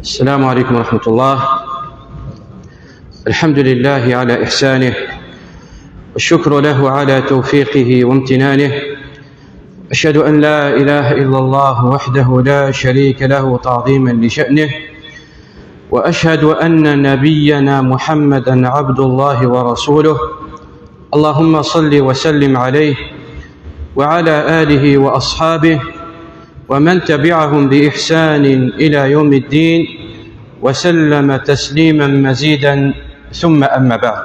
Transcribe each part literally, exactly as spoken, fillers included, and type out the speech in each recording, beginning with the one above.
السلام عليكم ورحمة الله. الحمد لله على إحسانه، والشكر له على توفيقه وامتنانه. أشهد أن لا إله إلا الله وحده لا شريك له تعظيما لشأنه، وأشهد أن نبينا محمدا عبد الله ورسوله. اللهم صل وسلم عليه وعلى آله وأصحابه ومن تبعهم بإحسان إلى يوم الدين وسلم تسليما مزيدا، ثم أما بعد.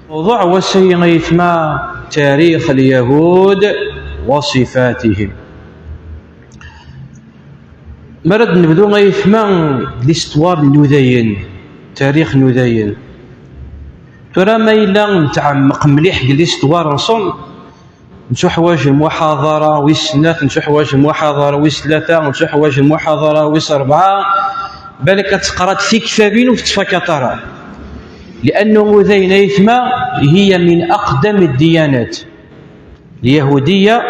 موضوع وسي غيثما تاريخ اليهود وصفاتهم. مرد نبدو غيثما l'histoire n Iudayen, تاريخ n Iudayen. Tura ma yella نتعمق مليح في l'histoire نصن، نتحواج المحاضرة ويس سنات، نتحواج المحاضرة ويس ثلاثة، نتحواج المحاضرة ويس أربعة. بالك تقرات في كتابين وتتفكترها، لأنه ذين يثمى هي من أقدم الديانات. اليهودية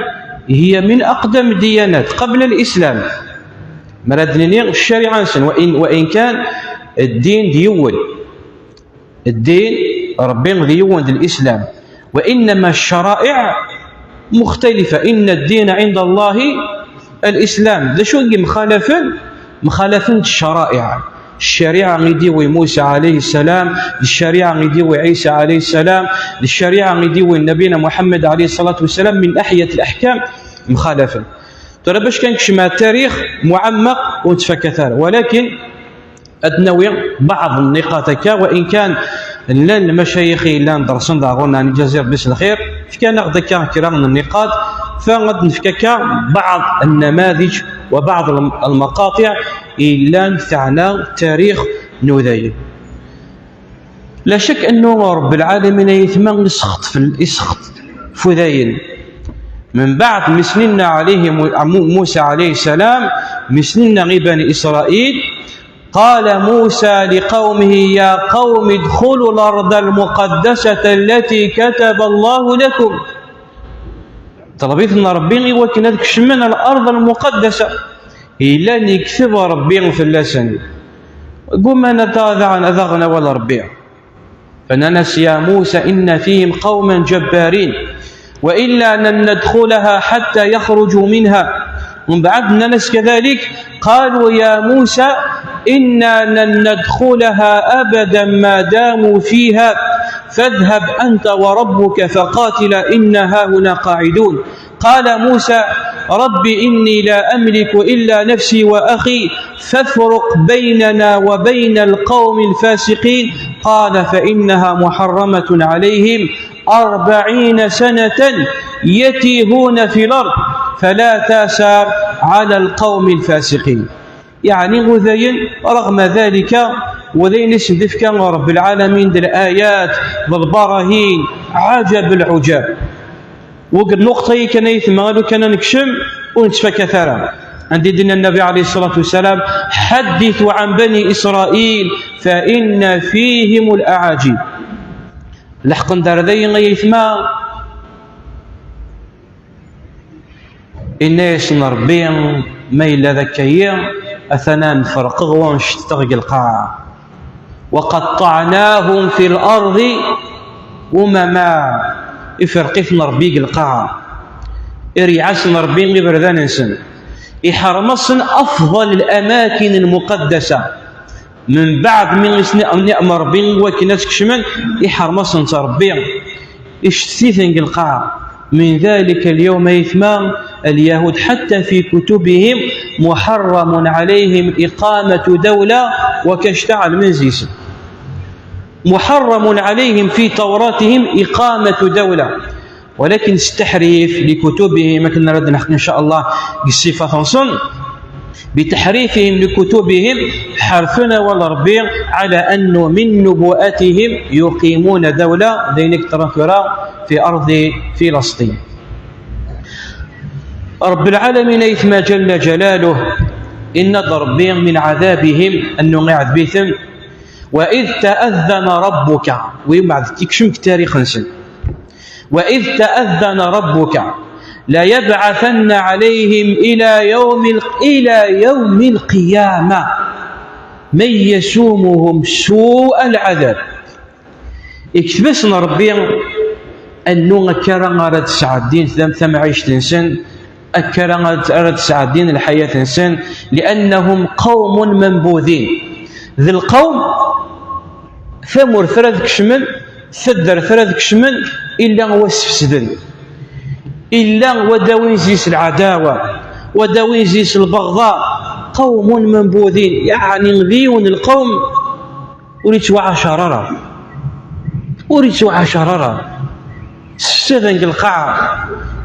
هي من أقدم الديانات قبل الإسلام. مرادني الشريعة نسن، وإن، وإن كان الدين ديول، الدين ربي ديول الإسلام، وإنما الشرائع مختلفة. إن الدين عند الله الإسلام. ذا شو يجي مخالفا؟ مخالفا الشرائع. الشريعة غيديوي موسى عليه السلام، الشريعة غيديوي عيسى عليه السلام، الشريعة غيديوي نبينا محمد عليه الصلاة والسلام من ناحية الأحكام مخالفا. ترى باش كان كشما التاريخ معمق وتفكثر، ولكن أتناوي بعض النقاط هكا، وإن كان لان المشايخ لان درسن داغون عن الجزيرة بس الخير، فكان ناخذ هكا كرا من النقاط، فغد نفكك بعض النماذج وبعض الم-، المقاطع إلا تاعنا تاريخ نودايين. لا شك أنه رب العالمين يثمن يسخط في ال-، يسخط في ذاين. من بعد مسننا عليه مو-، مو-، موسى عليه السلام، مسننا غي بني إسرائيل، قال موسى لقومه: يا قوم ادخلوا الأرض المقدسة التي كتب الله لكم. طلبيت من ربي إيوا كنا تكشمنا الأرض المقدسة. إلا نكتب ربي في اللسن. قم أنا تاذع أذغنا ولا ربي. فننس يا موسى إن فيهم قوما جبارين، وإلا لن ندخلها حتى يخرجوا منها. ومن بعد ننس كذلك قالوا يا موسى إنا لن ندخلها أبدا ما داموا فيها، فاذهب أنت وربك فقاتلا إنا هاهنا قاعدون. قال موسى: رب إني لا أملك إلا نفسي وأخي، فافرق بيننا وبين القوم الفاسقين. قال: فإنها محرمة عليهم أربعين سنة يتيهون في الأرض، فلا تأس على القوم الفاسقين. يعني وذين رغم ذلك، وذين اسم ذفكا رب العالمين ذي الآيات والبراهين عجب العجاب. وقد نقطة كان يثمغلو كان نكشم ونتفكى ثرى. عندي دين النبي عليه الصلاة والسلام: حدثوا عن بني إسرائيل فإن فيهم الأعاجيب. لحقن دار ذي يثمى. إناس ربي ما إلا ذكية أثناء فرق غوان شتغق القاع. وقطعناهم في الأرض أمما. إفرقيت ربي القاع. إريعس ربي غبردان إنسان. إحرمصن أفضل الأماكن المقدسة. من بعد من يسن-، من يأمر ربي وكنا تكشمن، يحرمصن ربي. يشتتيثن القاع. من ذلك اليوم يثمى اليهود حتى في كتبهم محرم عليهم إقامة دولة وكشتع المنزيس. محرم عليهم في توراتهم إقامة دولة. ولكن التحريف لكتبهم، ما كنا رد نحكي إن شاء الله بالصفة خمسون، بتحريفهم لكتبهم حرفنا والربي على أنه من نبوءتهم يقيمون دولة ذينك تركرا في أرض فلسطين. رب العالمين يثمى جل جلاله إن ربي من عذابهم أنه يعذبهم. وإذ تأذن ربك، ويما تكشم تاريخ نسن. وإذ تأذن ربك ليبعثن عليهم إلى يوم ال-، إلى يوم القيامة. من يسومهم سوء العذاب. Ikteb-asen Ṛebbi annu akka ara, ara d-sɛeddin tam-, tamɛict-nsen, akka ara, ara d-sɛeddin lḥayat-nsen, لأنهم قوم منبوذين. D lqawm, tamurt ara d-kecmen, taddart ara d-kecmen, illa wa sfesden, illa wa dawin zis lɛadawa, wa dawin zis lbeɣḍa. قوم منبوذين, yeɛni d yiwen lqawm ur yettwaɛacar ara, ur yettwaɛacar ara. Sefsaden deg lqaɛa.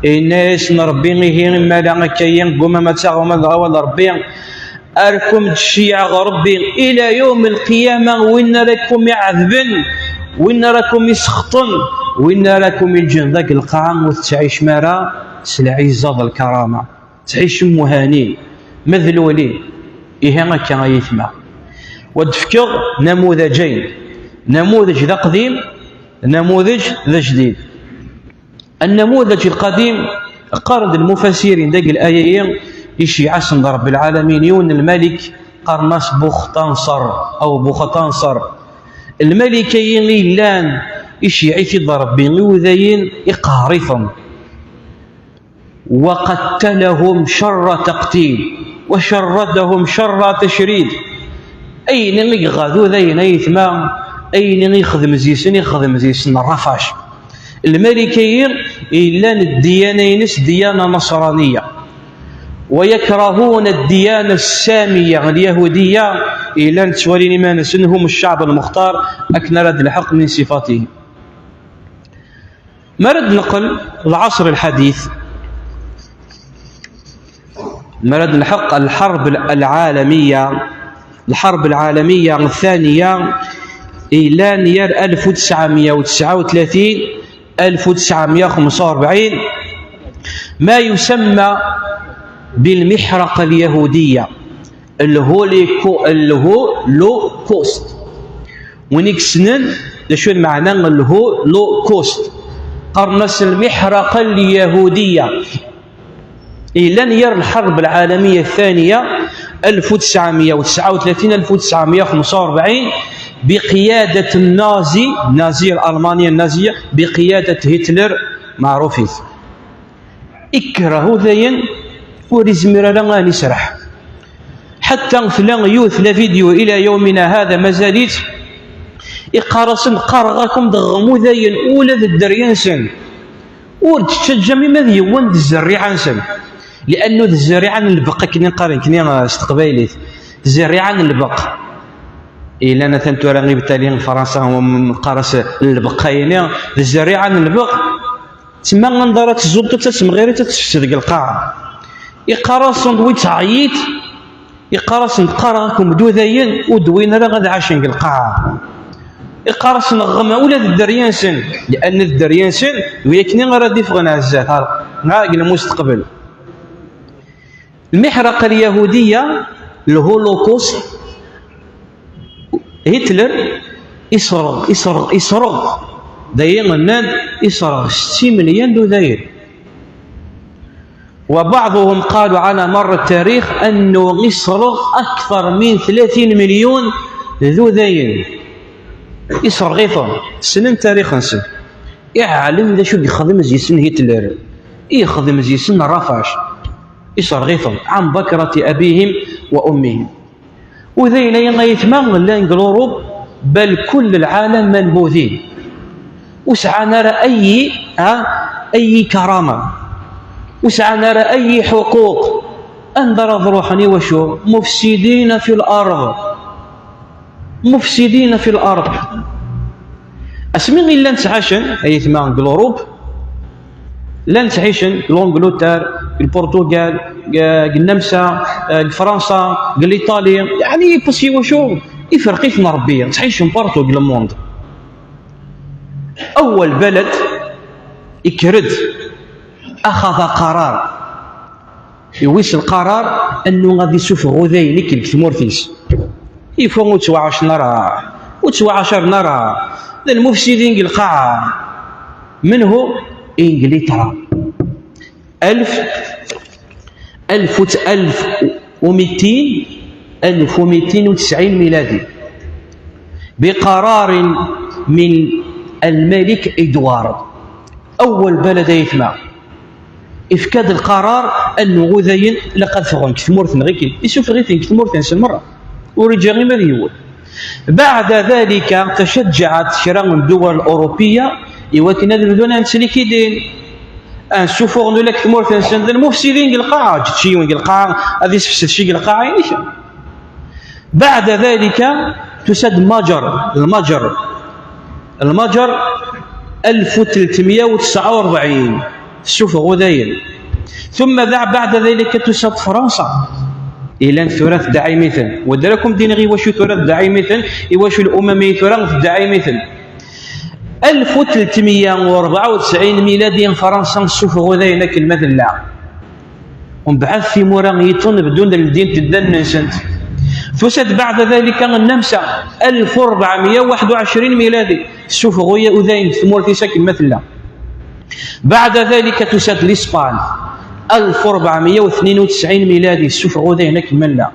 Yenna-yasen Ṛebbi, ihi imala akka-yi, teggumam ad taɣem awal n Ṛebbi, ar kum-d-ceyɛeɣ Ṛebbi ila yawm lqiyama, win ara kum-iɛedben, win ara kum-isexṭen, win ara kum-iǧǧen deg lqaɛa, ur tettɛicem ara s lɛizza d lkarama. Ttɛicem muhanin, madlulin. Ihi akka ay aytma. Wa d-fkeɣ namudaǧayn. Namudaǧ d aqdim, namudaǧ d ajdid. Annamudaǧ lqadim, qqaren-d lmufasirin deg laya-yi, iceyyeɛ-asen-d Ṛebbi lɛalamin yiwen n lmalik, qqaren-as Buxtanṣer, aw Buxtanṣer. Lmalik-ayi i yellan, iceyyeɛ-it-id Ṛebbi i wudayen, iqehher-iten. وقتلهم شر تقتيل وشردهم شر تشريد. Ayen i iɣad udayen aytma, ayen i ixdem zisen, ixdem zisen ṛṛafac. Lmalik-ayi yellan ddiyana-ines ddiyana naṣraniya. ويكرهون الديانة السامية اليهودية, yellan ttwalin iman-nsen هم الشعب المختار, akken ara d-lḥeq من صفاتهم. Mi ara d-neqqel lɛaṣer lḥadit, mi ara d-nelḥeq lḥerb lɛalamiya, lḥerb lɛalamiya ttaniya, yellan yar alef u tesɛemya u tesɛa u tlatin, alef u tesɛemya u xemsa u rebɛin, ma yusamma bilmiḥraqa lyahudiya. Lholiku-, lholocaust. Win i yessnen d acu lmeɛna lholocaust, qqaren-as lmiḥraqa lyahudiya. Yellan yar lḥerb lɛalamiya ttaniya, alef u tesɛemya u tesɛa u tlatin, alef u tesɛemya u xemsa u rebɛin, biqiyadat nnazi, nazi, Almanya nnaziya, biqiyadat Hitler, meɛrufit. Ikreh udayen, ur izmir ara ad iserreḥ. Ḥatta tella yiwet la vidéo ila yawmina hada mazal-itt, iqqar-asen qqareɣ-akum-d ɣem udayen ula d dderya-nsen. Ur d-tettaǧǧam ima d yiwen d zzerriɛa-nsen. Liannu d zzerriɛa n lbeq akken i qqaren nekni, eh, s teqbaylit. Zzerriɛa n lbeq. Ilan atan tura ibtali n Fransa, um, qqar-as lbeq ayni, d zzerriɛa n lbeq. Tma anda ara tẓudd, ad tasemɣir-itt, ad tefs deg lqaɛa. Iqqar-asen-d wi ttɛeyyit, iqqar-asen-d qqareɣ-akum-d udayen, ur d-win ara ad ɛacen deg lqaɛa. Iqqar-asen ɣem ula d dderya-nsen, lianna d dderya-nsen d wi akken ara d-iffɣen ar zdat, ar, neɣ deg lmusteqbel. Lmiḥraqa lyahudiya, lholocaust, Hitler isreɣ, isreɣ, isreɣ. D ayen nnan, isreɣ setti imelyan d udayen. وبعضهم قالوا على مر التاريخ أنه isreɣ أكثر من ثلاثين مليون d udayen. Isreɣ-iten, ssnen tarix-nsen. Iɛlem d acu i yexdem zisen Hitler, i yexdem zisen ṛṛafac. Isreɣ-iten عن بكرة أبيهم وأمهم. Ur d ayen-aya ay aytma llan deg Luṛup, bal kull lɛalam manbudin. Ur sɛan ara ayi, ha, ayi karama. Ur sɛan ara ayi ḥuquq. Anda ara d-ruḥen i wacu? Mufsidina fi l-ard. Mufsidina fi l-ard. Asmi i llan ttɛacen, ay aytma, deg Luṛup, llan ttɛicen deg l'Angleterre, deg Portugal, deg, deg Nnamsa, eh, deg Fransa, deg l'Italie. Yeɛni, parce que wacu? Iferq-iten Ṛebbi, ttɛicen partout deg le monde. Awwal balad, ikker-d, axaḍ aqarar. Yewwi s lqarar annu ad isuffeɣ udayen ikk deg tmurt-is. Ifu ur ttwaɛacen ara, ur ttwaɛacaren ara. D lmufsidin deg lqaɛa. Menhu? Ingilitra. Alef, alef u t-, alef u mitin, ألف وميتين وتسعين ميلادي، بقرار من الملك إدوارد. أول بلد يثمى إفكاد القرار أنه غذاين لقد فغن كثمورت نغيكين، يسوف غيثين كثمورت نسن مرة ورجع ما ديول. بعد ذلك تشجعت كرا من الدول الأوروبية، إيوا كنا بدون أن تسلكي دين أن سوفوغ نولا كثمورت نسن ذا المفسدين قال القاعة، جتشيون قال القاعة، هذه سفسد شي قال القاعة، يعني. بعد ذلك تسد مجر، المجر، المجر ألف وثلاثمية وتسعة وأربعين، السوف غذايل. ثم ذا-، بعد ذلك تسد فرنسا. إلى أن ثلاث دعيمة، ودركم دين غي وشو ثلاث دعيمة، إيواشو الأممية ثلاث دعيمة. ألف وثلاثمية وأربعة وتسعين ميلادي فرنسا السوف غذايل كلمة الله. ومن بعد في مورا يطن بدون الدين تدن نسنت. تسد بعد ذلك النمسا ألف وأربعمية وواحد وعشرين ميلادي، السوف غويا أذين في مورتي ساكن مثلا. بعد ذلك تسد الإسبان ألف وأربعمية واثنين وتسعين ميلادي، السوف غويا هناك ملا.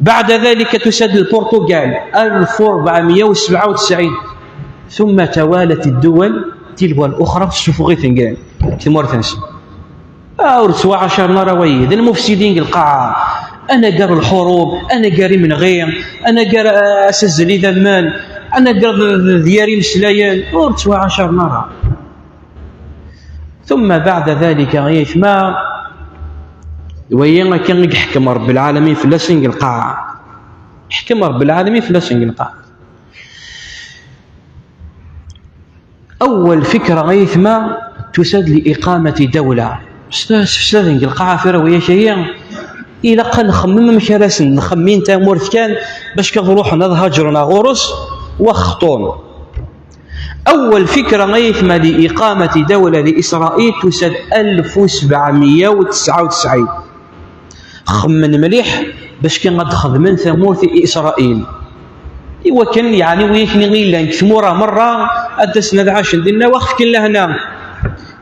بعد ذلك تسد البرتغال ألف وأربعمية وسبعة وتسعين. ثم توالت الدول تلو الأخرى في السفوغ ثنقان في مورتنس. آه، ورتسوا عشر نرى ويد المفسدين القاعة. أنا قال الحروب، أنا قال من غير، أنا قال، آه، أسزلي ذمان، أنا قال دياري مسلايان، ورتسوا عشر نرى. ثم بعد ذلك غيث ما وين كان يحكم رب العالمين في لسنق القاعة. يحكم رب العالمين في لسنق القاعة. أول فكرة غيث ما تسد لإقامة دولة. أستاذ، أستاذ، نلقى عافية ويا شيء. إلا قال نخمم مشارس، نخمين تامورث كان باش كضروح نظهجرنا غورس وخطون. أول فكرة غيث ما لإقامة دولة لإسرائيل تسد ألف وسبعمية وتسعة وتسعين. خمن مليح باش كان غاد خدمن ثمورة إسرائيل. إوا كان يعني ويكني غير لان كثمورة مرة أدسنا ذا عشان دينا وقت كان لهنا.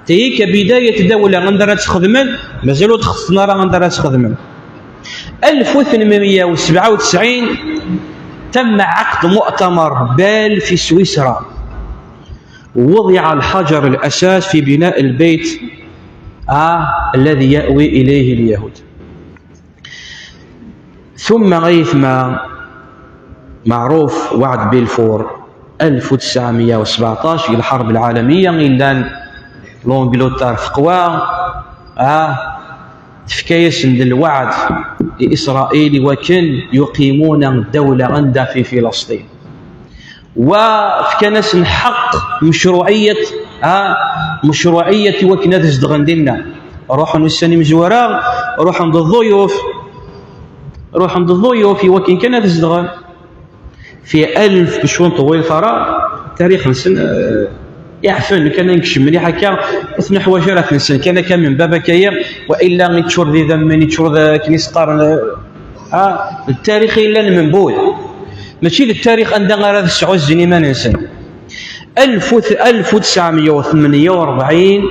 تيك بداية دولة غندرة تخدمن، مازالوا تخصنا راه غندرة تخدمن. ألف وثمانمية وسبعة وتسعين تم عقد مؤتمر بال في سويسرا، ووضع الحجر الأساس في بناء البيت، آه، الذي يأوي إليه اليهود. ثم غيث ما معروف وعد بلفور ألف وتسعمية وسبعطاش، الحرب العالمية، إلا لونجلترا في قوى، آه، تفكيس الوعد لإسرائيل وكن يقيمون الدولة عندها في فلسطين. وفكان حق مشروعية، آه، مشروعية وكنا تزدغن دينا. روح نساني مزورا، روح عند الضيوف، روح عند الضيوف وكن كان تزدغن. في ألف بشون طويل ترى تاريخ نسن، آه، يعفن كان نكشم مليح هكا. اثنا حوايج راه نسن كان كان من بابا كايا، وإلا يتشور ذي ذمن، يتشور ذا كنيسة طار، آه، التاريخ إلا المنبوذ. ماشي للتاريخ أن دغ راه تسعو الزني ما ننسى. ألف وت-، ألف وتسعمية وثمانية وأربعين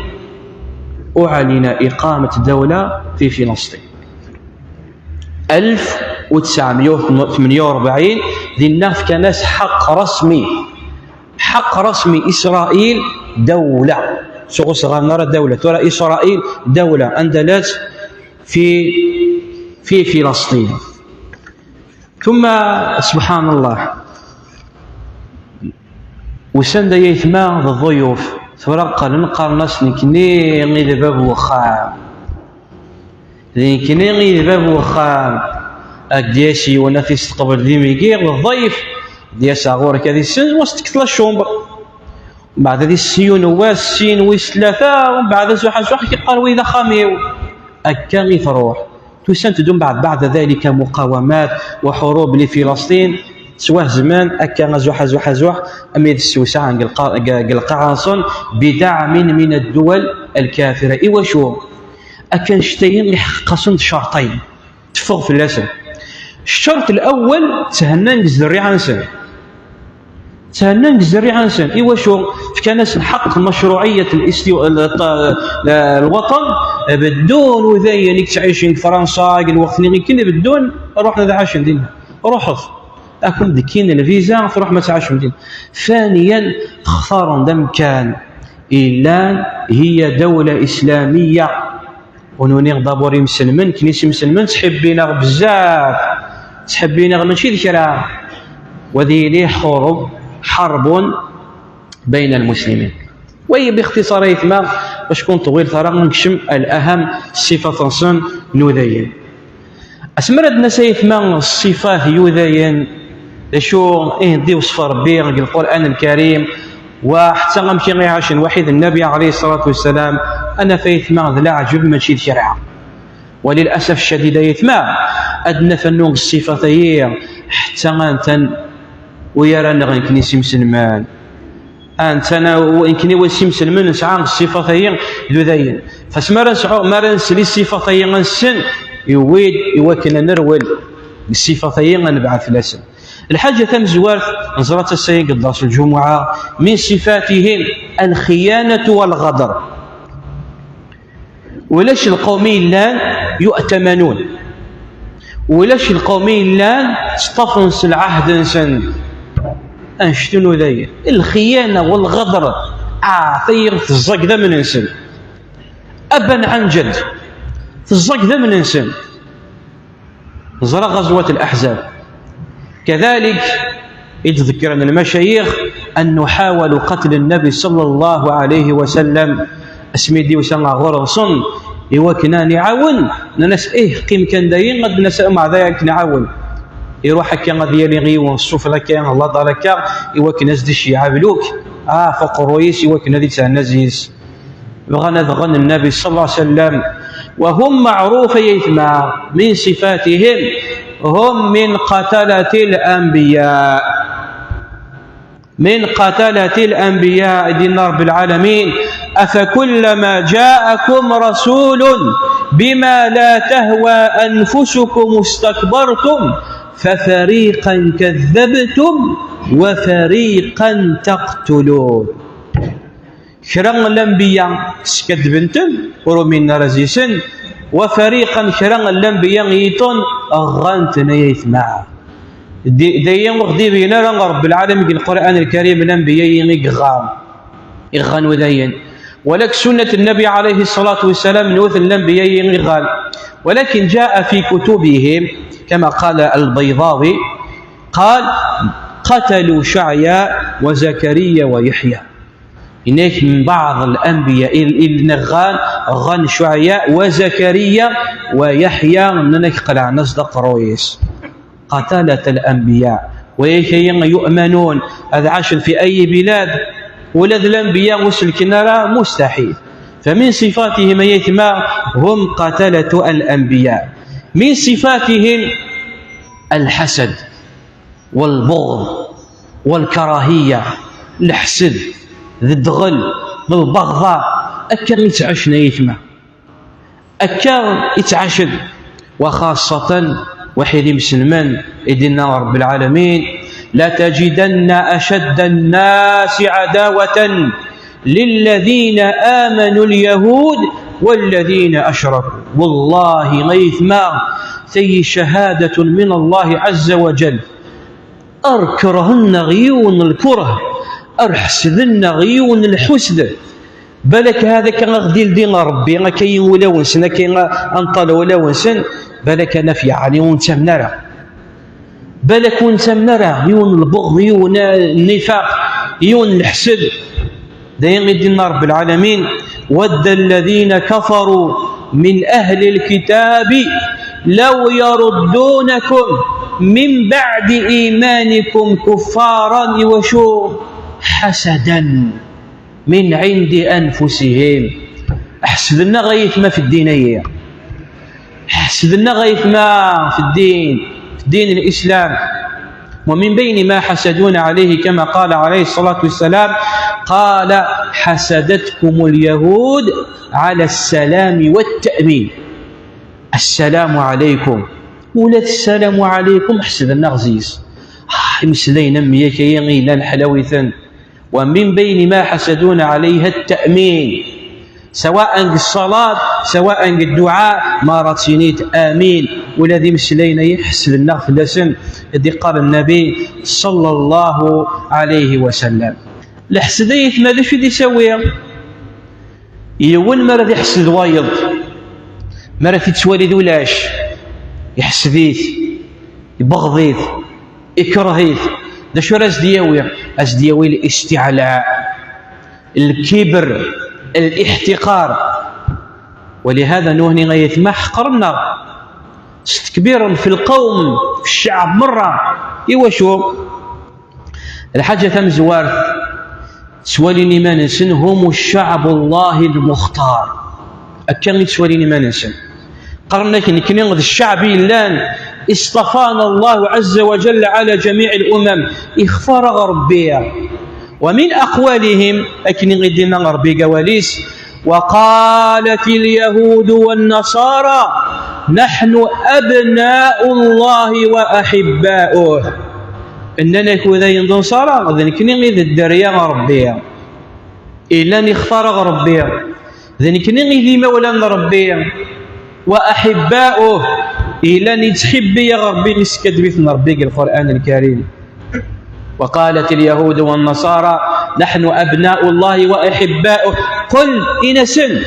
أعلن إقامة دولة في فلسطين. ألف وتسعمية وثمانية وأربعين دينا كان حق رسمي، حق رسمي إسرائيل دولة. شغل صغار نرى دولة، ترى إسرائيل دولة أندلت في، في فلسطين. ثم سبحان الله، وسند يثمى الضيوف، ثورة قال نقرنس نكني غير باب وخام. نكني غير باب وخام. أدياسي ونفس تقبل ذي ميقير الضيف. دياس غورك هذه السن، وستكتل الشومبر. بعد ذي السيون واس سين ويس ثلاثة، ومن بعد زوحة زوحة كيقال ويدا خاميو. أكا غي تروح. تسنت دون بعد، بعد ذلك مقاومات وحروب لفلسطين. سواه زمان أكا زوحة زوحة زوح، أمير السوسة عن قلقا-، قلقا عاصن بدعم من الدول الكافرة. إيوا شو؟ أكان شتين اللي حققصن شرطين. تفغ في اللسن. الشرط الأول تهنى نجز الريعة نسن. Thennan deg zzerriɛa-nsen. Iwacu? Fkan-asen ḥeqq macruɛiyat l-isti-, l-, l-, lwaṭan. Beddun udayen i yettɛicin deg Fransa, deg lweqt-nni i kan beddun, ruḥen ad ɛacen dinna. Ruḥet. Akum d-kkin lviza, truḥem ad tɛacem dinna. Faniyan, xtaren-d amkan yellan, hiya dawla islamiyya. Ur nuni d'abord imselmen, knis imselmen ttḥibbin-aɣ bezzaf, ttḥibbin-aɣ mačči d kra. Wa ad yili ḥurub, ḥarbun bayna lmuslimin. Wayi bixtiṣar ay tma, acku ur nṭewwil ara, ad nekcem al-aham, ṣṣifat-nsen n udayen. Asmi ara d-nas ay tma ṣṣifat n udayen, d acu i d-iwṣef Ṛebbi deg Lqur'an Lkarim, wa ḥetta amek i ɛacen waḥid Nnabi ɛalayhi ṣṣalatu wassalam, ad naf ay tma d leɛǧeb mačči d kra. Wa lil'asaf ccadid ay tma, ad naf annu ṣṣifat-ayi, ḥetta anta wi ara nɣen kni s imselman. Anta nekkni wis imselmen nesɛa ṣṣifat-ayi d udayen. Fasmi ara nesɛu, mi ara nsel i ṣṣifat-ayi ad nessen, yewwi-d i wakken ad nerwel deg ṣṣifat-ayi ad nebɛed fell-asen. Lḥaǧa tamezwart, neẓra-tt ass-agi deg dders lǧumuɛa, min ṣifatihim alxiyanatu walɣadr. Ulac lqawmi yellan yu'tamanun. Ulac lqawmi yellan ttṭafen s lɛahd-nsen anect n udayen. Lxiyana walɣadr, ah, tayi teẓẓag d amen-nsen. Aban ɛan jad, teẓẓag d amen-nsen. Ẓra ɣazwat al-Ahzab. Kadalik i d-ḍekkren lmacayix annu ḥawalu qatl Nnabi ṣalla Llahu ɛalayhi wa sallam, asmi d-yusa ɣur-sen i wakken ad n-iɛawen, nnan-as, ih, qqim kan dayi, ad d-nas ameɛday ad k-nɛawen. Iruḥ akka ad yali yiwen ṣṣuf akka, laḍar akka, i wakken ad s-d-iceyyeɛ abluk, ah, f uqerruy-is, i wakken ad itthenna zzi-s. Bɣan ad ɣen Nnabi ṣalla Llahu ɛalayhi wa sallam. Wa hum maɛruf, ay aytma, min ṣifatihim, hum min qatalat al-anbiya. Min qatalat al-anbiya, i d-yenna Ṛebbi lɛalamin, afakullama jaakum rasulun bima la tahwa anfusukum istakbartum fafariqan kadhabtum wa fariqan taqtulun. Kra n lanbiya skaddben-ten, ur uminen ara zzi-sen, wa fariqan, kra n lanbiya yiṭen ɣɣan-ten, ay aytma. Di-, dayi ur ɣ-d-ibin ara Ṛebbi lɛalamin deg Lqur'an Lkarim lanbiya i iɣɣan, iɣɣan udayen. Wala deg sunnat Nnabi ɛalayhi ṣṣalatu wassalam, newwet n lanbiya i iɣɣan. Walakin jaa fi kutubihim, kama qala Lbayḍawi, qal, qatalu Cuɛya wa Zakariya wa Yaḥya. Yenna-yak mbeɛd lanbiya i, i nɣan, ɣan Cuɛya wa Zakariya wa Yaḥya, nnan-ak qelɛen-as-d aqerruy-is. Qatalat al-anbiya. Wa yak-ayi yu'manun, ad ɛacen fi ayi bilad, ula d lanbiya ur selken ara, mustaḥil. Famin ṣifatihim, ay aytma, hum qatalatu al-anbiya. Min ṣifatihim al-ḥasad. Walbuɣḍ, walkarahiya, leḥsed, d ddɣel, d lbaɣḍa, akka i ttɛacen ay aytma. Akka i ttɛacen. Wa xaṣṣatan, waḥid imselmen, i d-inna Ṛebbi lɛalamin, lataǧidanna acadda nnasi ɛadawatan lilladina amanu lyahud walladina acraku. Wallahi, ay aytma, tayi cahadatun min Allahi ɛazza wa jal. Ar kerhen-aɣ yiwen lkurh, ar ḥesden-aɣ yiwen lḥusd. Balak hada akka a ɣ-d-ildi Ṛebbi, akka i ulawen-nsen, akka a nṭal ulawen-nsen, balak a naf yeɛni ur nettamen ara. Balak ur nettamen ara, yiwen lbuɣḍ, yiwen nnifaq, yiwen leḥsed. D ayen i d-inna Ṛebbi lɛalamin, wadda alladina kafaru min ahli lkitabi law yaruddunakum min baɛdi imanikum kuffaran, iwacu? Ḥasadan min ɛindi anfusihim. Ḥesden-aɣ ay aytma f ddin-ayi. Ḥesden-aɣ ay aytma f ddin, f ddin n Lislam. ومن بين ما حسدونا عليه كما قال عليه الصلاة والسلام، قال: حسدتكم اليهود على السلام والتأمين. السلام عليكم. Ula d السلام عليكم ḥesden-aɣ zzi-s. Ah, Imeslayen am wiyayi yellan ḥlawiten. ومن بين ما حسدونا عليها التأمين. سواء deg ṣṣalat, سواء deg dduɛa, ma ara d-tiniḍ amin. Ula d imeslayen-ayi ḥesden-aɣ fell-asen, i d-iqqar Nnabi ṣalla Llahu ɛalayhi wa sallam. Leḥsed ay atma d acu i d-isawi? Yiwen mi ara d-iḥsed wayeḍ, mi ara t-ittwali d ulac, iḥsed-it, ibeɣḍ-it, ikreh-it. D acu ara as-d-yawi? As-d-yawi listiɛla, lkibr, liḥtiqar. Walihada nuhni ay atma ḥeqren-aɣ, stekbiren fi lqawm, fi cceɛb merra. Iwacu? Lḥaǧa tamezwart, ttwalin iman-nsen هم شعب الله المختار. Akka i ttwalin iman-nsen. Qqaren-ak, nekkni d cceɛb yellan, اصطفانا الله عز وجل على جميع الأمم. Ixtar-aɣ Rebbi. ومن أقوالهم, akken i d-yenna Rebbi deg awal-is, وقالت اليهود والنصارى نحن أبناء الله وأحباؤه. Nnan-ak Yahudiyen d Nnṣara, d nekkni i d dderya n Rebbi. Illan ixtar-aɣ Rebbi. D nekkni i d imawlan n Rebbi. وأحباؤه. Illan yettḥibbi-aɣ Rebbi, iskaddeb-iten Rebbi deg Lqur'an Lkarim. وقالت اليهود والنصارى نحن أبناء الله وأحباؤه. قل, in-asen,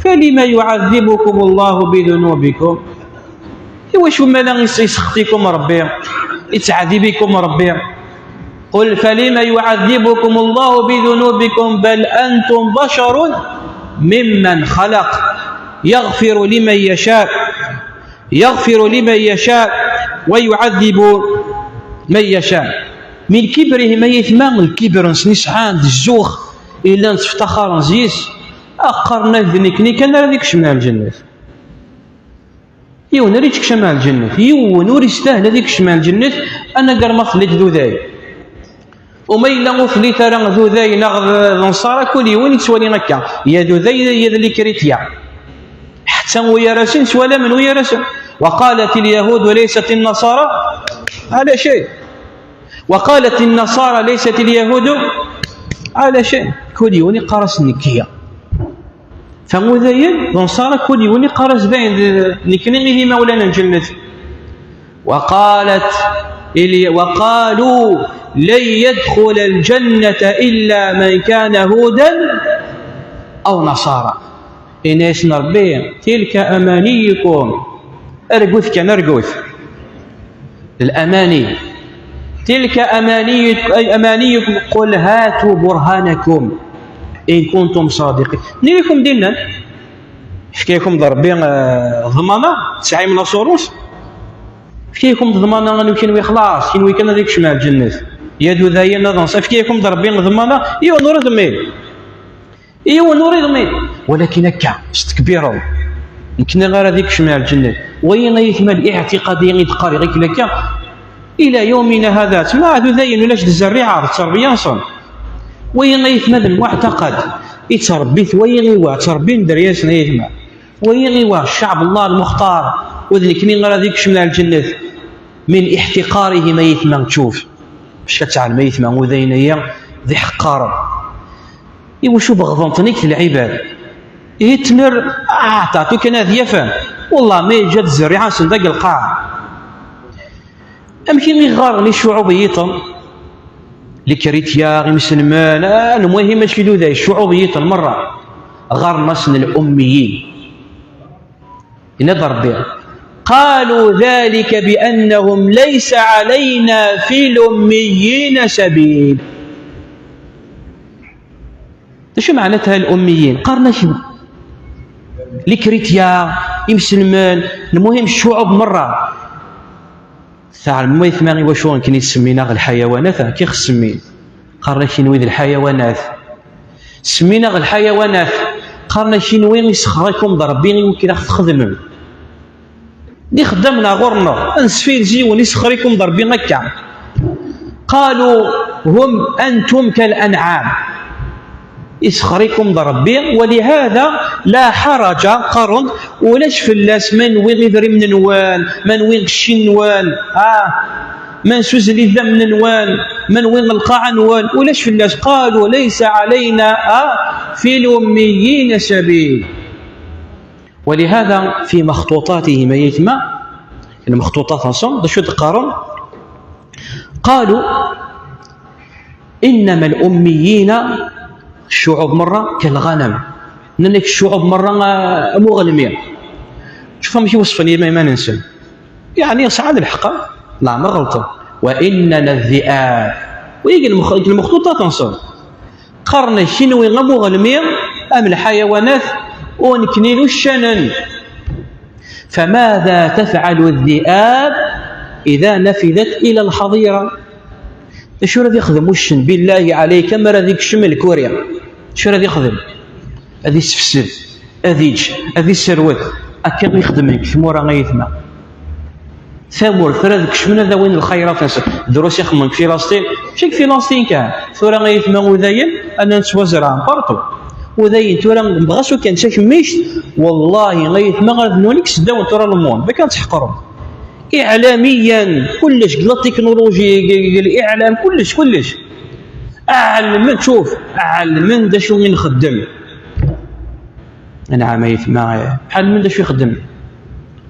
فلم يعذبكم الله بذنوبكم؟ Iwacu ma la is-, isextikum Rebbi, ittɛadibikum Rebbi? قل فلم يعذبكم الله بذنوبكم بل أنتم بشر ممن خلق يغفر لمن يشاء يغفر لمن يشاء ويعذب من يشاء. من كبرهم, ay atma, lkibr-nsen i sɛan d zzux, i llan tteftaxaren zzi-s, qqaren-ak d nekkni kan ara d-ikecmen ar lǧennet. Yiwen ur ikcem ar lǧennet, yiwen ur istahel ad ikcem ar lǧennet, anagar ma telliḍ d uday. Uma yella ur telliḍ ara d uday neɣ d, d Nnṣara, kul yiwen yettwali akka, ya d uday, ya d likritya. Ḥetta uyar-asen, ttwalamen uyar-asen. وقالت اليهود ليست النصارى على شيء. وقالت النصارى ليست اليهود على شيء. Kul yiwen iqqar-as nekkiya. Fa udayen d Nnṣara, kul yiwen iqqar-as dayen d nekkni i d imawlan n lǧennet. وقالت الي-، وقالوا لن يدخل الجنة إلا من كان هودا أو نصارى. Ini-asen Rebbi, تلك أمانيكم. Argut kan, argut. الأماني. تلك أماني-، أي أمانيكم، قل هاتوا برهانكم إن كنتم صادقين. Nniɣ-akum dinna, yefka-yakum-d Rebbi, eh, ḍmana, tesɛim lasurus? Yefka-yakum-d ḍmana, anwi kenwi xlaṣ, kenwi kan ad ikcem ar lǧennet. Ya d udayen ad nṣ-, yefka-yakum-d Rebbi ḍmana, yiwen ur iḍmin. Yiwen ur iḍmin. Walakin akka, stekbireḍ. Nekkni ara d ikcem ar lǧennet. Wayi ay atma liɛtiqad-i i d-qqareɣ i akka. إلى يومنا هذا, tma d udayen ulac d zzerriɛa, d tterbiya-nsen. Wayi ay atma d lmuɛtaqad, i ttrebbit wayi iwa, ttrebbin dderya-nsen ay atma. Wayi iwa, cceɛb Allah lmuxtar, u d nekkni ara d ikcem ar lǧennet. من احتقارهم ay atma, tcuf. Bac ad tɛelm ay atma, udayen-aya d iḥeqqaren. Iwacu beɣḍen-ten-id lɛibad? Hitler, ah, tatu kan ad yafen. Wallah, ma yeǧǧa-d zzerriɛa-nsen deg lqaɛa. Amek i ɣɣaren i ccuɛub yiṭen? Likritya, imselmen, ah, lmuhim, mačči d uday, ccuɛub yiṭen merra. Ɣɣaren-asen الأميين. Yenna-d Rebbi: قالوا ذلك بأنهم ليس علينا في الأميين سبيل. D acu meɛna-t الأميين? Qqaren-ak likritya, imselmen, lmuhim, ccuɛub merra. Teɛlem ma yetma iwacu akken i ttsemmin-aɣ lḥayawanat, akka i ɣ-semmin. Qqaren-ak kenwi d lḥayawanat. Semmin-aɣ lḥayawanat. Qqaren-ak kenwi isexxer-ikum-d Rebbi i wakken ad ɣ-txedmem. D ixeddamen ɣur-neɣ, ad nesfilzi yiwen isexxer-ikum-d Rebbi akka. قالوا هم أنتم كالأنعام. Isexxer-ikum-d Rebbi, ولهذا لا حرج, qqaren, ulac fell-as ma nwi idrimen-nwen, ma nwi cci-nwen, ah, Ma nessuzel idammen-nwen, ma newwi lqaɛa-nwen, ulac fell-as. قالوا ليس علينا في الأميين سبيل. ولهذا في مخطوطاتهم, ay aytma, lmexṭuṭat-nsen, d acu d-qqaren? قالوا إنما الأميين, ccuɛub merra كالغنم. Nnan-ak ccuɛub merra, ah, am uɣelmi. Tcuf amek i weṣfen iman-nsen. Yeɛni sɛan lḥeqq, leɛmer ɣelṭen. وإننا الذئاب. Wigi lmex-, lmexṭuṭat-nsen. Qqaren-ak kenwi am uɣelmi, am lḥayawanat, u nekni d uccanen. فماذا تفعل الذئاب إذا نفذت إلى الحظيرة؟ D acu ara d-ixdem uccen, billahi ɛlayk, mi ara d-ikcem lkuri? D acu ara d-ixdem? Ad isefsed, ad iǧǧ, ad iserwet. Akka i xedmen deg tmura, ay aytma. Tamurt ara d-kecmen ad awin lxayrat-nsen. Drus i xedmen deg Filasṭin. Mačči deg Filasṭin kan. Tura, ay aytma, udayen, ana nettwazerɛen partout. Udayen tura, dɣa s ukan d takemmict, wallahi, ay aytma, ara bnun deg seddaw n tura lmund. Bakan tḥeqrem. Iɛlamiyan, kullec, deg la technologie, deg, deg liɛlam, kullec, kullec. Ɛelmen, tcuf, ɛelmen d acu i nxeddem. Anɛam, ay aytma, ɛelmen d acu i xeddmen.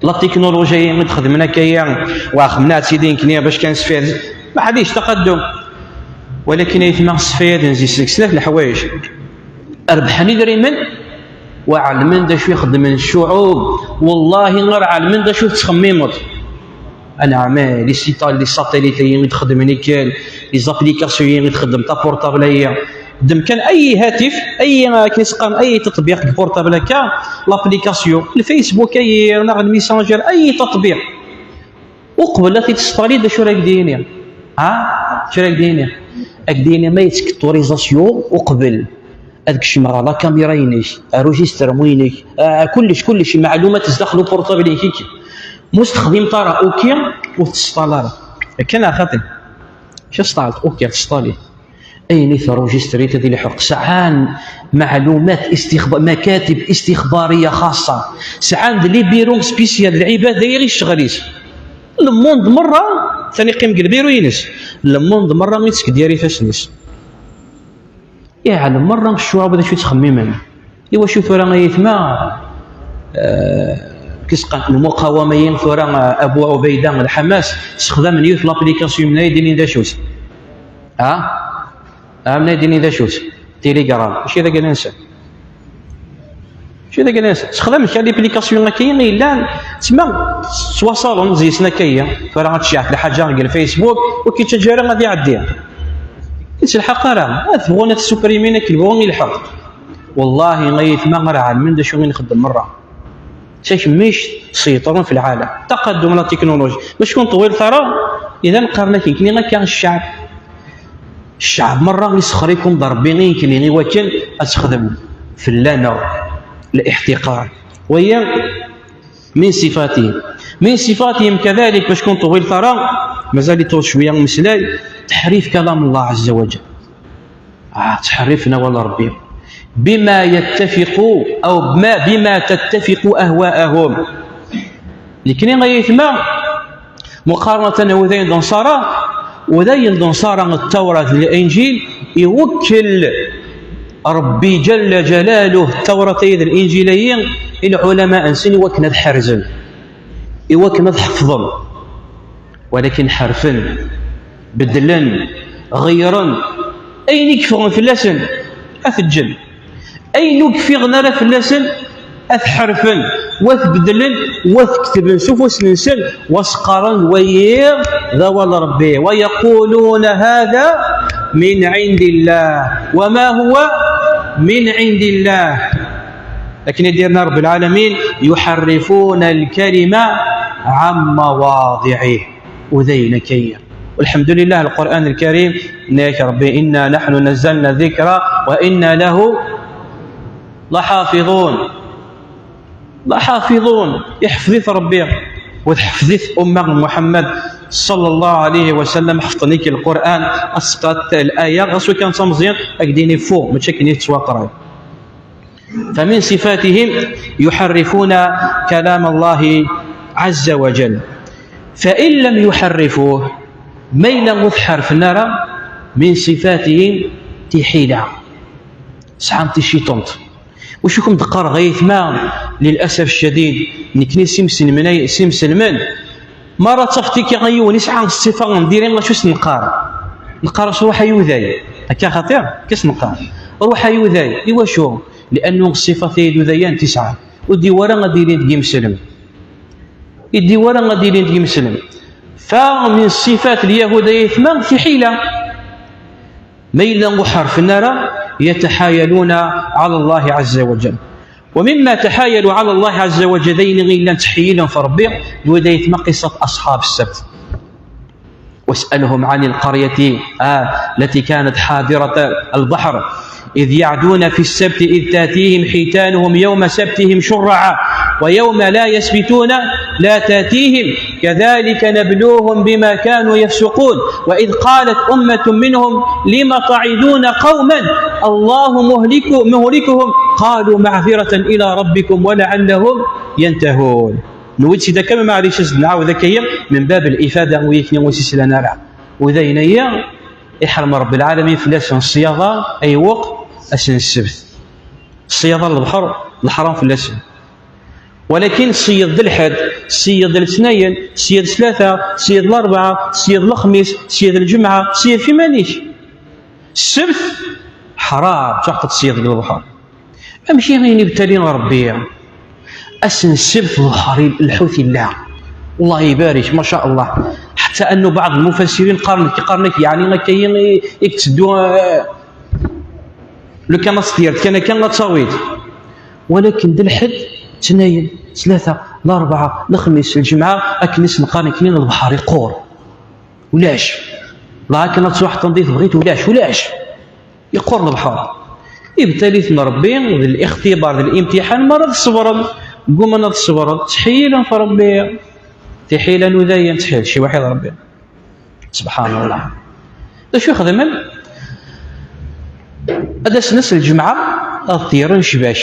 La technologie i d-xedmen akka-ya, wa xemna ad tili nekni bac kan sfid. Maɛlic, taqaddum. Walakin, ay aytma, sfayaden zi-, seg snat leḥwayeǧ. Rebḥen idrimen, wa ɛelmen d acu i xeddmen ccuɛub. Wallahi, ɣer ɛelmen d acu tettxemmimeḍ. Anɛam, les sita-, les satellites-ayi i d-xeddmen ikkan, les applications-yi i d-xeddem taportable-ayi. Ddem kan ay hatif, ay, akken i s-qqaren, ay taṭbiq deg portable akka, l'application, le Facebook-ayi, neɣ le Messenger, ay taṭbiq. Uqbel ad t-id-testaliḍ, d acu ara k-d-yini? Ha? D acu ara k-d-yini? Ad k-d-yini ma yettek autorisation uqbel ad kecmeɣ ɣer la caméra-inek, registrement-inek, ah, kullec, kullec, lmeɛlumat zdaxel uportable-inek. Ma ur s-texdimeḍ ara, ok, ur tesṭal ara. Akka neɣ xaṭi? Acu tesṭaleḍ? Ok, tesṭal-it. Ayen i terrujistrit ad ilḥeq. Sɛan meɛlumat istixba-, makatib istixbariya xaṣṣa. Sɛan d les bureaux spécial, lɛibad-ayi i ccɣel-is. Le monde merra, atan iqqim deg lbiru-ines. Le monde merra i ttekk-d gar ifassen-is. Iɛlem merra ccuɛb d acu i ttxemmimen. Iwacu tura, ay aytma, eh, kisqan lmuqawama-yi tura, eh, Abu Ubayda, Lḥamas, ssexdamen yiwet l'application, mnay dini d acu-tt? Ha? Ha, mnay dini d acu-tt? Telegram. Mačči d agla-nsen. Mačči d agla-nsen. Ssexdamen kra l'application akka-yi yellan, tma ttwaṣalen zi-sen akka-yi. Tura ad tecɛef lḥaǧa deg lFacebook, ur k-yettaǧǧa ara ad iɛeddi. Ur yettelḥaq ara. Ad bɣun ad t-supprimin akken bɣun ilḥeq. Wallahi, ay aytma, ara ɛelmen d acu i nxeddem merra. D takemmict seyṭren fi lɛalam. Taqaddum la technologie. Mačči ur nṭewwil ara, idan qqaren-ak nekni akka ccɛeb. Ccɛeb merra isexxer-iken-d Rebbi i nekni i wakken ad txedmem fell-aneɣ liḥtiqar. Waya من صفاتهم. من صفاتهم كذلك, bac ur nṭewwil ara, mazal-it cwiya umeslay, تحريف كلام الله عز وجل. Ah, ttḥerrifen awal n Rebbi. بما يتفق أو بما, بما تتفق أهواءهم. Nekni, ay aytma, muqaranatan ɣer udayen d Nṣara, udayen d Nṣara n Ttawrat d Linǧil, iwekkel Rebbi Ǧalla Ǧalaluh Ttawrat-ayi d Linǧil-ayi i lɛulama-nsen i wakken ad ḥerzen, i wakken ad ḥefḍen. Walakin ḥerfen, beddlen, ɣeyren. Ayen i yeffɣen fell-asen, ad t-ǧǧen. Ayen ur yeffiɣen ara fell-asen, ad t-ḥerfen, wa t-beddlen, wa t-ketben s ufus-nsen, wa s-qqaren d wayi d awal Rebbi. ويقولون هذا من عند الله وما هو من عند الله. Akken i d-yenna Rebbi lɛalamin, يحرفون الكلم عن مواضعه. Udayen akka-yi. والحمد لله, Lqur'an Lkarim, yenna-yak Rebbi, إنا نحن نزلنا الذكر وإنا له لحافظون. لحافظون, iḥfeḍ-it Rebbi. U tḥfeḍ-it umma n Muḥemmed صلى الله عليه وسلم, ḥefḍen-ik Lqur'an, ad tesqat laya, ɣas ur kan d tameẓyant, ad k-d-yini fou, mačči akken i tettwaqray. فمن صفاتهم يحرفون كلام الله عز وجل. فإن لم يحرفوه, Ma yella ur tḥerfen ara, min ṣifatihim tiḥila, sɛan ticiṭunt. Wacu kem-d-qqareɣ ay aytma? Lilasaf ccadid, nekni s imselmen ay s imselmen, mara ttafeḍ akka yiwen isɛa ṣṣifa n diri, acu s-neqqar? Neqqar-as ruḥ ay uday. Akka xaṭi? Akka s-neqqar. Ruḥ ay uday. Iwacu? Liannu ṣṣifat ay d udayan tisɛa, ur d-iwwi ara ad d-ilin deg imselmen. Ur d-iwwi ara ad d-ilin deg imselmen. Fa min ṣṣifat lyahud ay aytma tiḥila. Ma yella ur ḥerfen ara, yataḥayaluna ɛala Allahi ɛazza wa jal. Wa mimma taḥayalu ɛala Allahi ɛazza wa jal, d ayen i llan ttḥeyyilen ɣef Ṛebbi, d wid ay aytma qissat aṣḥab ssabt. واسألهم عن القرية، آه، التي كانت حاضرة البحر إذ يعدون في السبت إذ تأتيهم حيتانهم يوم سبتهم شرعا ويوم لا يسبتون لا تأتيهم كذلك نبلوهم بما كانوا يفسقون. وإذ قالت أمة منهم لم تعظون قوما الله مهلك مهلكهم قالوا معذرة إلى ربكم ولعلهم ينتهون. Newwi-d si dakka, ma maɛlic ad nɛawed akka-yi min bab al-ifada, wi yakni ur s-islan ara. U d ayen-ayi iḥrem Ṛebbi lɛalamin fell-asen ṣṣyaḍa, ayweq? Ass n ssebt. Ṣṣyaḍa n lebḥer, leḥram fell-asen. Walakin ṣṣeyyed d lḥedd, ṣṣeyyed d letnayen, ṣṣeyyed s tlata, ṣṣeyyed d larebɛa, ṣṣeyyed d lexmis, ṣṣeyyed d lǧemɛa, ṣṣeyyed f iman-ik. Ssebt, ḥram, ur ttuɣ ad teṣṣeyyed deg lebḥer. Amek i ayen ibtalin Ṛebbi? Ass n ssebt lebḥer, lḥut illa. Allah ibarik, ma sha Allah. Ḥetta annu baɛḍ lmufassirin qqaren-, qqaren-ak, yeɛni akka-yi i, i yetteddu, eh, lukan ad teḍḍireḍ kan akka ad tawiḍ. Walakin d lḥedd, ttnayen, tlata, larebɛa, lexmis, lǧemɛa, akken i s-neqqar nekkni, lebḥer iqqur. Ulac. La akken ad truḥeḍ anda i tebɣiḍ, ulac, ulac. Yeqqur lebḥer. Ibtal-iten Ṛebbi d lixtibar, d limtiḥan, mi ara tṣebreḍ. Ggumman ad tṣebreḍ, ttḥeyyilen ɣef Ṛebbi. Tiḥila n udayen, ttḥil, ciwaḥ i Ṛebbi. Subḥan Allah. D acu i xedmen? Ad asen ass n lǧemɛa, ad ṭeyren ccbak.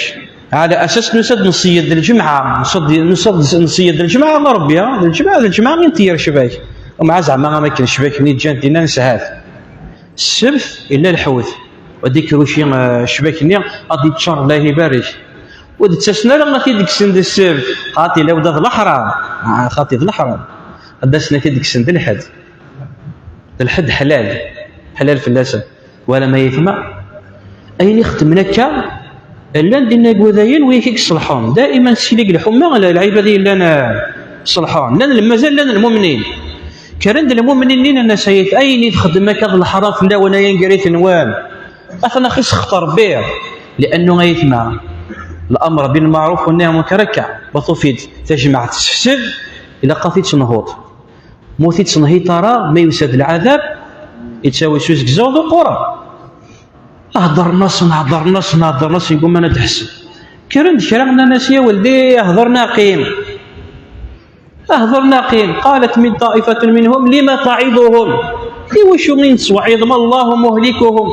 Ɛla asas nusa-d nṣeyyed d lǧemɛa, nusa-d, nusa-d nṣeyyed d lǧemɛa ɣer Ṛebbi, d lǧemɛa, d lǧemɛa i nṭeyyer ccbak. Umɛa zeɛma am akken ccbak-nni ǧǧan dinna neshat. Ssebt, illa lḥut. Ad d-ikker uci, eh, ccbak-nni, ad d-iččar, Allah ibarek. Ur d-ttasen ara ad t-id-kksen di ssebt. Xaṭi, lawda d leḥram. Ah, xaṭi d leḥram. Ad d-asen ad t-id-kksen d lḥedd. D lḥedd ḥlal. Ḥlal fell-asen. Twala ma yetma? Ayen i xeddmen akka, llan dinna deg wadayen, wi i k-iṣelḥen. Daiman, sili deg lḥuma, la, lɛibad i yellan, eh, ṣelḥen. Llan lmazal, llan lmumnin. Kkren-d lmumnin-nni, nnan-as, ay, ayen i txeddmem akka d leḥram fell-awen, ay aneggarit-nwen. Atan axi sexṭer Ṛebbi. Liannu ay aytma, الأمر بالمعروف والنهي عن المنكر akka, ma tufiḍ tajmaɛt tessefsed, ilaq ad t-id-tenhuḍ. Ma ur t-id-tenhiḍ ara, ma yusa-d lɛadab, yettawi s uzegzaw d uquran. Heddren-asen, heddren-asen, heddren-asen, ggumman ad d-ḥessen. Kkren-d kra, nnan-as, ya weldi, hder neɣ qqim. Hder neɣ qqim. قالت من طائفة منهم لم تعظهم؟ Iwacu i nettweɛɛiḍ ma الله مهلكهم؟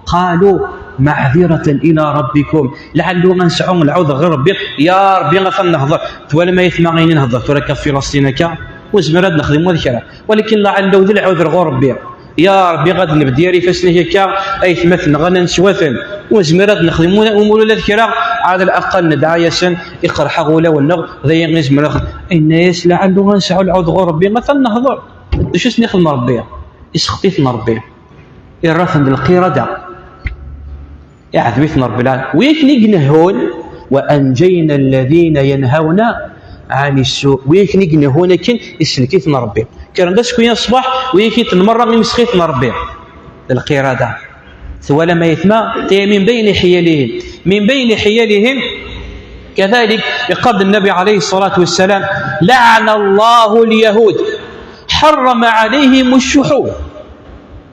قالوا معذرة إلى ربكم لعله ad nesɛu lɛudr ɣer Ṛebbi. Ya Ṛebbi, atan nehder. Twalam ay aytma ayen i nhedder tura akka ɣef Filasṭin akka? Ur nezmir ad nexdem wa d kra. Walakin laɛella d lɛudr ɣur Ṛebbi. Ya Ṛebbi, ad nebder ifassen-ik akka, aytmaten-nneɣ ad neswaten. Ur nezmir ad nexdem ula, umur ula d kra, ɛad laqal nedɛa-yasen, iqerḥ-aɣ wulawen-nneɣ, d aya i nezmer ad nexdem. Yenna-yas, laɛella ad nesɛu lɛud ɣur Ṛebbi, atan nehder. D acu i sen-ixdem Ṛebbi? Isexṭ-iten Ṛebbi. Irra-ten d lqirada. Iɛdeb-iten Ṛebbi lɛal. Wi akken i inehhun, وأنجينا الذين ينهون عن السوء. Wi akken i inehhun akken, isellek-iten Ṛebbi. Kkren-d acku-ya ṣṣbeḥ, wi akken merra imsex-iten Ṛebbi. D lqirada. Twalam ay aytma, taya من بين حيلهم. من بين حيلهم. كذلك يقال النبي عليه الصلاة والسلام: لعن الله اليهود، حرم عليهم الشحوم.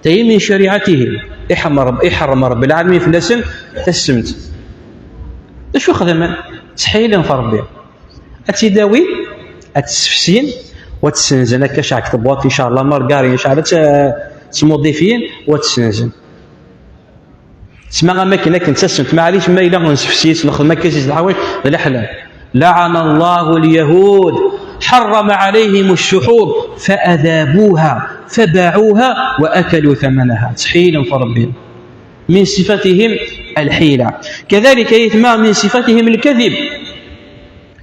Taya من شريعتهم. Iḥemmel Ṛebbi, iḥerrem Ṛebbi lɛalamin fell-asen tassemt. D acu xedmen? Ttḥeyilen ɣef Ṛebbi. Ad tt-id-awin, ad tt-ssefsin, u ad tt-ssenzen akka, ceɛk tebwaḍt, incallah, ma regari, incallah, ad tt-, ad tt-smudifyin, u ad tt-ssenzen. Tesma am akken, akken d tassemt, maɛlic, ma yella ur nsefsi, nexdem akka, si lḥawac, d leḥlal. لعن الله اليهود، حرم عليهم الشحوم، فأذابوها، فباعوها وأكلوا ثمنها. Ttḥiyilen ɣef Ṛebbi. من صفتهم الحيلة. كذلك يتما من صفتهم الكذب.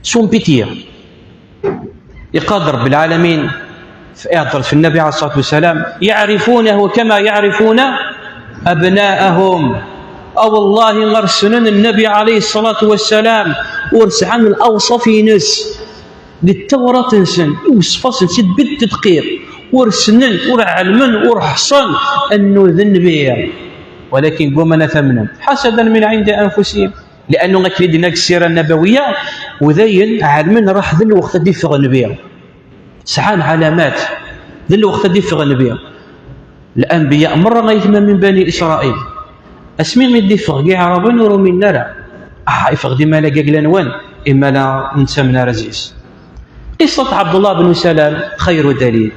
Sont pitié. Iqal Ṛebbi lɛalamin, ihedder ɣef Nnbi ɛalayhi ṣṣalatu wassalam: يعرفونه كما يعرفون أبناءهم. A wallahi, ur ssnen Nnbi ɛalayhi ṣṣalatu wassalam, ur sɛan lawṣaf-ines di Tawrat-nsen, iwṣef-asen si lbid tedqiq, ur ssnen, ur ɛelmen, ur ḥṣan annu d Nnbi. Walakin gguman ad t-amnen, حسدا من عند أنفسهم. Liannu akken i d-yenna deg ssira nnabawiya, udayen ɛelmen raḥ d lweqt ad d-iffeɣ Nnbi. Sɛan ɛalamat d lweqt ad d-iffeɣ Nnbi. Lanbiya merra ay tma min bani Isṛayil. Asmi i d-iffeɣ deg Iɛraben ur uminen ara. Ah, iffeɣ-d imala deg agla-nwen, imala ur nettamen ara zzi-s. قصة عبد الله بن سلام خير دليل.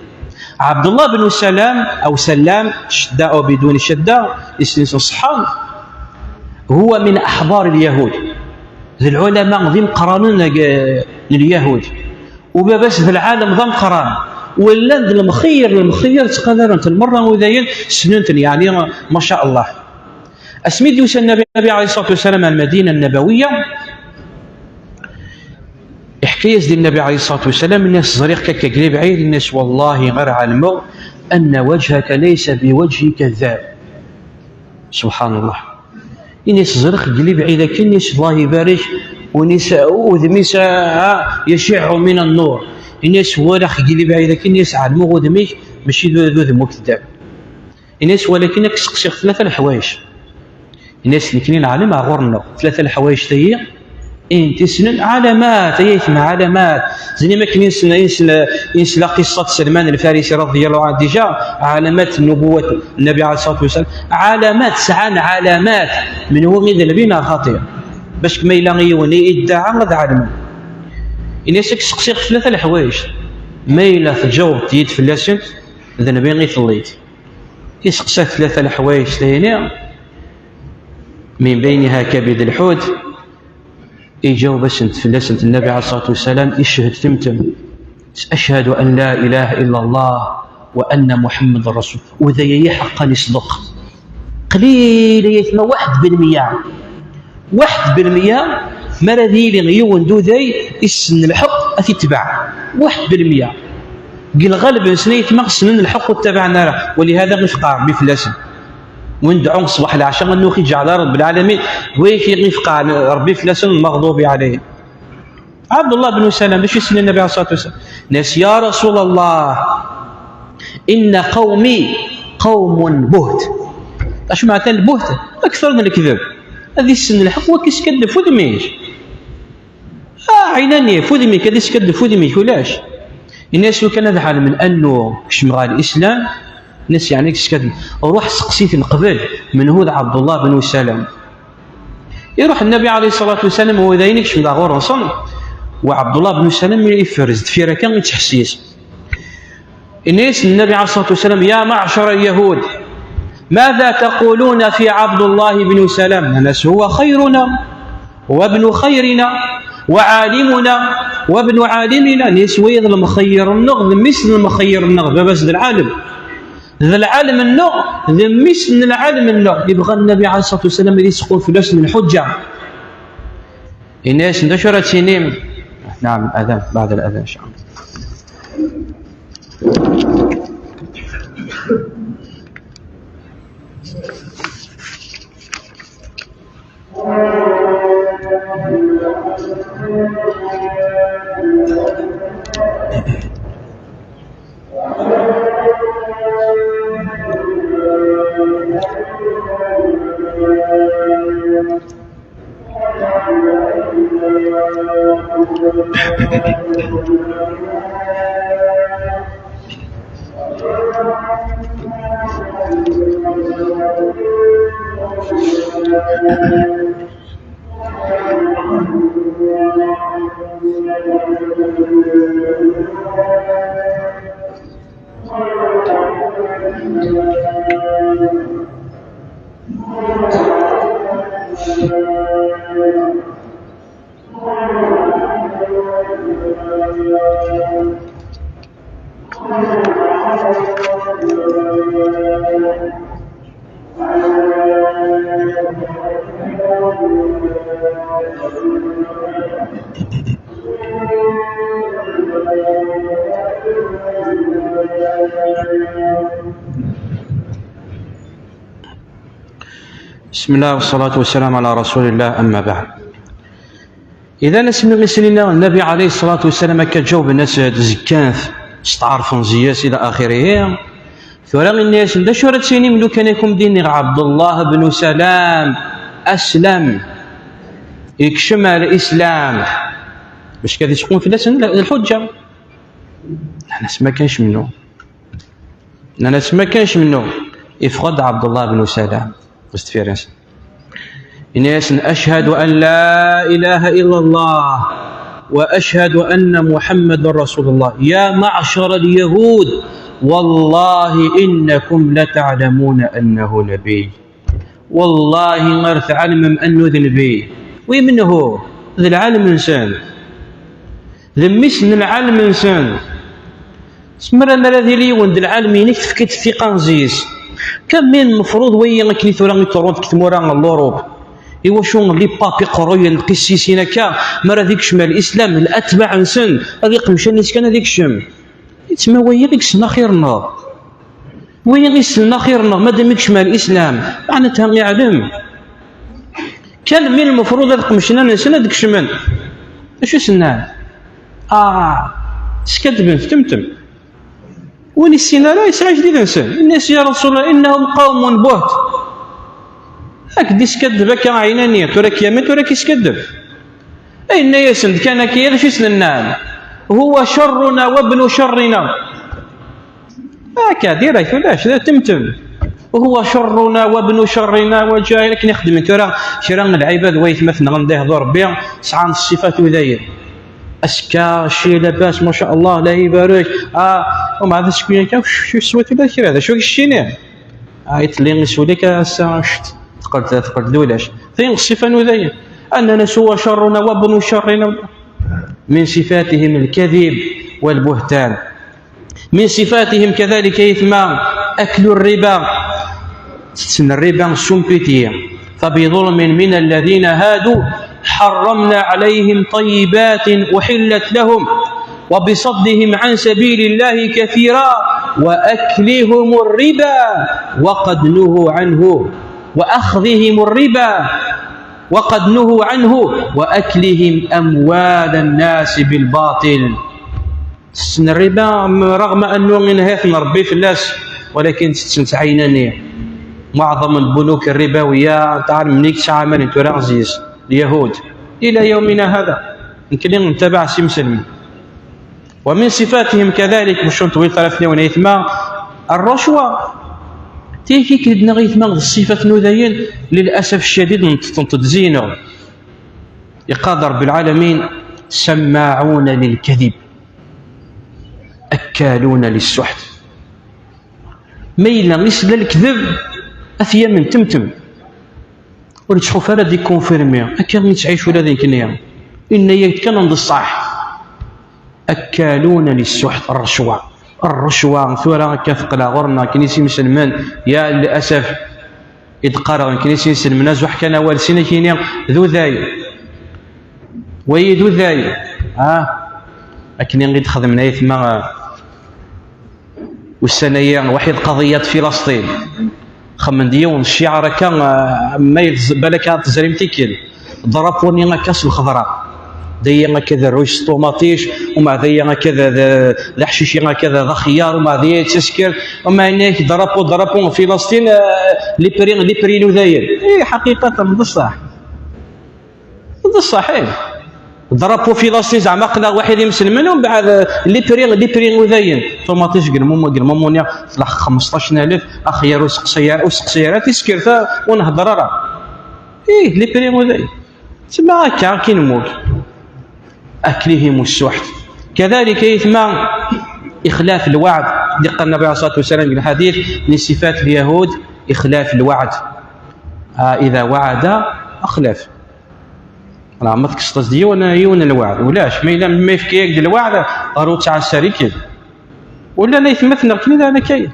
عبد الله بن سلام أو سلام، شدة أو بدون شدة، isem-is ṣṣeḥḥa, هو من أحبار اليهود. D lɛulama d imeqqranen n, n Lyahud. U baba-s d lɛalem d ameqqran. Wallan d lemxeyyer, lemxeyyer ttqadaren-ten merra udayen, ssnen-ten, yeɛni, ma sha Allah. Asmi d-yusa Nnabi, Nnabi ɛalayhi ṣṣalatu wassalam ar Lmadina Nnabawiya, iḥka-yas-d Nnabi ɛalayhi ṣṣalatu wassalam, inna-s: "Ẓriɣ-k akka deg lebɛid", inna-s: "Wallahi ɣer ɛelmeɣ anna wajhaka laysa bi wajhi kadhab." Subḥanallah. Inna-s: "Ẓriɣ-k deg lebɛid akken", inna-s: "Allah ibarek", inna-s: "Udem-is, ah, ah, yaciɛu min an-nur." Inna-s: "Walaɣ-k deg lebɛid akken", inna-s: "Ɛelmeɣ udem-ik mačči d, d udem ukeddab." Inna-s: "Walakin ad k-seqsiɣ tlata leḥwayeǧ." Inna-s: "Nekni neɛlem ar ɣur-neɣ tlata leḥwayeǧ-tayi, in tisnen ɛalamat, ay aytma, ɛalamat. Znim akken i nesla, i nesla, i nesla qissat Salman Lfarisi radiyallahu anhu dija, ɛalamat n nubuwat Nnabi ɛalayhi ṣṣalatu wassalam, ɛalamat, sɛan ɛalamat, menhu i d nnbi neɣ xaṭi. Bac ma yella yiwen i iddaɛa ad ɛelmen." Inna-s: "Ad k-seqsiɣ tlata leḥwayeǧ. Ma yella tǧawbeḍ-iyi-d fell-asent, d nnbi i telliḍ." Iseqsa-t tlata leḥwayeǧ tayni, min bayniha kabid lḥut, iǧaweb-asent fell-asent Nnabi ɛalayhi ṣṣalatu wassalam, icehhed temtem: "Ashhadu an la ilaha illa Allah wa anna Muḥemmadan Rasul." Uday-ayi ḥeqqan iṣdeq. Qlil ay aytma, waḥed belmeyya. Waḥed belmeyya, mi ara d-yili yiwen d uday issen lḥeqq ad t-itbeɛ. Waḥed belmeyya. Deg lɣaleb-nsen ay aytma ssnen lḥeqq ur ttabaɛen ara. Walihada ifeq Ṛebbi fell-asen. Win dɛu ṣṣbeḥ leɛca, annahu iǧɛel Ṛebbi lɛalamin, wayt i ifeq Ṛebbi fell-asen, lmaɣdubi ɛalayhim. Ɛebdullah ben Salam, d acu i s-yenna Nnabi ɛalayhi ṣṣalatu wassalam? Yenna-as: "Ya Rasul Allah, inna qawmi qawmun buht." Acu meɛna lbuht? Akter n lekdeb. Ad issen lḥeqq, wakk iskaddeb f udem-ik. Ah, ɛinani, f udem-ik, ad iskaddeb f udem-ik, ulac. Yenna-as: "Lukan ad ɛelmen annu kecmeɣ ɣer Lislam", yenna-as, yeɛni ad iskaddeb. Ruḥ seqsi-ten qbel, menhu d Ɛebdullah ben Salam. Iruḥ Nnabi ɛalayhi ṣṣalatu wassalam, wa d ayen ikcem ɣer ɣur-nsen, wa Ɛebdullah ben Salam iferrez deffir akka, ittḥessis. Yenna-yas Nnabi ɛalayhi ṣṣalatu wassalam: "Ya maɛcara Lyahud, maɛda taquluna fi Ɛebdullah ben Salam?" Nnan-as: "Huwa xayruna, wa bnu xayrina, wa ɛalimuna, wa bnu ɛalimina." Yenna-yas: "Wayi d lemxeyyer-nneɣ, d mmi-s n lemxeyyer-nneɣ, baba-s d lɛalem." D lɛalem-nneɣ, d mmi-s n lɛalem-nneɣ. Yebɣa Nnabi ɛalayhi ṣṣalatu wassalam ad yesqu fell-asen lḥuǧǧa. Yenna-yasen: "D acu ara tinim?" Naam, adan, baɛd al-adan, in ca Allah. بسم الله والصلاة والسلام على رسول الله، أما بعد. Idan asmi i s-nnan Nnabi ɛalayhi ṣṣalatu wassalam akka ǧawben-as-d, zgan-t, steɛṛfen zzi-s ila axirihi. Tura inna-yasen: "D acu ara d-tinim lukan i ken-d-iniɣ Ɛebdullah bnu Salam, aslam, ikcem ar Islam?" Bac kan ad isqum fell-asen l-, lḥuǧǧa. Nnan-as: "Ma kanx mennu." Nnan-as: "Ma kanx mennu." Iffeɣ-d Ɛebdullah bnu Salam. Yenna-yasen: "أشهد أن لا إله إلا الله وأشهد أن محمدا رسول الله. يا معشر اليهود، والله إنكم لتعلمون أنه نبي. Wallahi ar tɛelmem annahu d nnbi." Wi menhu? D lɛelm-nsen. D mmi-s n lɛelm-nsen. Semra mi ara d-yili yiwen d lɛelm-inek, tefkiḍ-t tiqanzi-s. Kan mi lmefruḍ wayi akken i tura i ṭṭurun deg tmura n l'Europe. Iwacu les papes iqerruyen, lqissisin akka, mi ara d-ikcem ar Lislam, latbaɛ-nsen, ad iqmec allen-is kan ad ikcem. Yettma wayi i yessen axir-nneɣ. Wayi i yessen axir-nneɣ, madam ikcem ar Lislam, meɛnatha iɛlem. Kan mi lmefruḍ ad qemcen allen-nsen ad d-kecmen. Acu s-nnan? Ah, skaddben, temtem. Win issin ara yesɛa ajdid-nsen. Inna-yas: "Ya Rasul Allah, innahum qawmun buht." Ak-d iskaddeb akka ɛinani, tura k-yamen, tura k-iskaddeb. Ay, inna-yasen-d kan akka, d acu i s-nennan? "Huwa sharruna wa bnu sharrina." Akka, direct, ulac, d temtem. "Huwa sharruna wa bnu sharrina wa jahil", akken i xeddmen tura kra n lɛibad waytmaten anda ihdur Rebbi, sɛan ṣṣifat udayen. Askar, cci, labas, ma sha Allah, la ibarek. Ah, umɛad askuya kan, sh-, sh-, swat ula kra, d acu i keččini? Ah, iṭelli isuli kan ass-a, ct-, teqqel-d, teqqel-d d ulac. Tin ṣṣifa n udayen. Anna nasu wa sharruna wa bnu sharrina. Min sifatihim al-kadhib wal-buhtan. من صفاتهم كذلك إثم أكل الربا. Tetten rriba s umpiti. فبظلم من الذين هادوا حرمنا عليهم طيبات أحلت لهم وبصدهم عن سبيل الله كثيرا وأكلهم الربا وقد نهوا عنه وأخذهم الربا وقد نهوا عنه وأكلهم أموال الناس بالباطل. Tetten rriba, رغم أنه inha-ten Rebbi fell-as, walakin tetten-tt ɛinani. معظم البنوك الربوية, tɛelmem-t, tesɛa aman n tura ɣer-s, Lyahud. إلى يومنا هذا. Nekkni ntabaɛ s imselmen. ومن صفاتهم كذلك, مش نطول طرفني ونيثما, الرشوة. Tigi kidna aytma d ṣṣifat n udayen, للأسف الشديد, neṭṭent-d zina. Yeqqar-d Rebbi lɛalamin: سماعون للكذب. أكالون للسحت. Ma yella isla lekdeb, ad t-yamen temtem. Ur yettḥuf ara ad ikunfirmi. Akka i yettɛic ula d nekkni. Inna-yak-d kan d ṣṣeḥ. أكالون للسحت, الرشوة. الرشوة, tura akka teqleɛ ɣur-neɣ, akken i s-imselmen, ya للأسف. I d-qqareɣ nekkni s inselmen, azuḥ kan awal sin akini d uday. Wayi d uday. Ah, akken i d-xedmen aytma, ah, ussan-aya, waḥid qadiyat Filasṭin. Xemmen-d yiwen cciɛar akka, ah, ma yelz-, balak ad tezrim tikkelt. Drapu-nni akka s lxeḍra. Daya akka d rruj s ṭumaṭic, umeɛdaya akka d, d, d aḥcici akka d, d axeyyar, umeɛdaya yettasker, umeɛna-k drapu, drapu n Filasṭin, eh, lipri, lipri n udayen. Eh, ḥaqiqatan, d ṣṣeḥ. D ṣṣeḥ, eh. Drapu Filasṭin, zeɛma aql-aɣ waḥid imselmen, umbeɛd, eh, lipri, lipri n udayen. Ṭumaṭic deg lmumu, deg lmumu-nni, tleḥq xmesṭac n alef, axeyyar ur seqsay ara, ur seqsay ara tiskert-a, ur nhedder ara. Ih, lipri n udayen. Tma akka, akin mut. أكلهم السحت. كذلك يثمى إخلاف الوعد. Di qal Nabi alayhi ṣṣalatu wassalam deg lḥadit, من صفات اليهود إخلاف الوعد. Ah, إذا وعد أخلف. Rah ma tekkseḍ-as-d yiwen, yiwen lweɛd. Ulac, ma yella ma yefka-yak-d lweɛd, ɣer ur ttɛassar ikid. Ula n aytmaten-nneɣ kan i d aɛna kayen.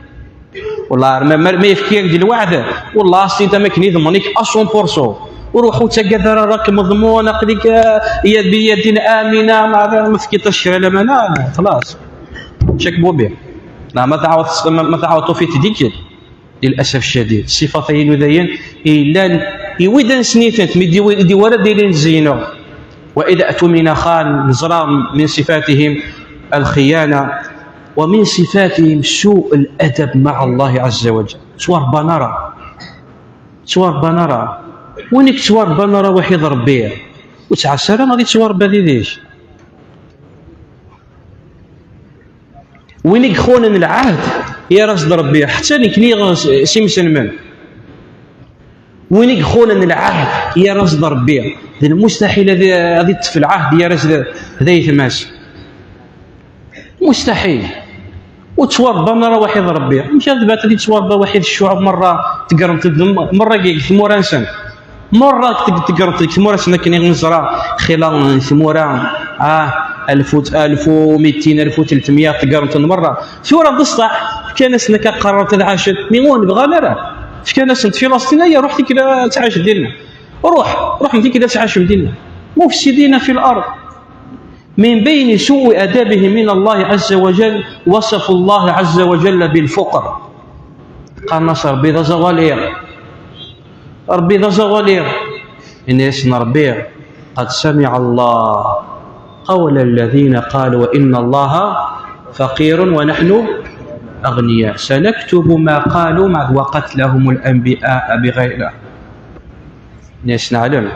Wallah, ma, ma, ma yefka-yak-d lweɛd, wallah, s-, am akken yeḍmen-ik à cent pour cent. Ruḥ ur ttagad ara, راك مضمون, aql-ik, ah, يا بيد آمنة, ma, ma tefkiḍ-as kra lamana, xlaṣ. Ččak bubi. La, ma teɛawed, ma, ma teɛawed tufiḍ-t-id. للأسف الشديد, ṣṣifat-agi n udayen yellan i wid ansen-itent, mi d-iwi-, d-iwara d-ilin zeyneɣ. وإذا اؤتمن خان, neẓra من صفاتهم الخيانة، ومن صفاتهم سوء الأدب مع الله عز وجل. Ttwaṛebban ara. Ttwaṛebban ara. Win i yettwaṛebban ara waḥid Ṛebbi, ur ttɛassa ara ad yettwaṛebba did-k. Win i yexunen lɛahd, yerra-s-d Ṛebbi, ḥetta nekni s, s imselmen. Win i yexunen lɛahd, yerra-s-d Ṛebbi. D lmustaḥil ad, ad iṭṭef lɛahd, yerra-s d, d ayetma-s. Mustaḥil. Ur ttwaṛebban ara waḥid Ṛebbi. Amek ad bɛed ad yettwaṛebba waḥid ccuɛeb merra, teggreḍ-d merra deg tmura-nsen? Merra teg-, teggreḍ deg tmura-nsen akken i neẓra, xilla n tmura, ah, alef u, alef u mitin, alef u tletmya, teggreḍ-ten merra. Tura d ṣṣeḥ, fkan-asen akka, qqaren-t ad ɛacen, mi ur nebɣan ara. Fkan-asen-d Filasṭin, aya, ruḥ tikkla ad tɛac dinna. Ruḥ, ruḥ tikkla ad tɛacem dinna. مفسدين في الأرض. من بين سوء أدبهم من الله عز وجل وصفوا الله عز وجل بالفقر. Qqaren-as Ṛebbi d aẓawali. Ṛebbi d aẓawali. Yenna-yasen Ṛebbi: قد سمع الله قول الذين قالوا إن الله فقير ونحن أغنياء سنكتب ما قالوا مع وقتلهم الأنبياء بغير. Yenna-yasen: أعلم.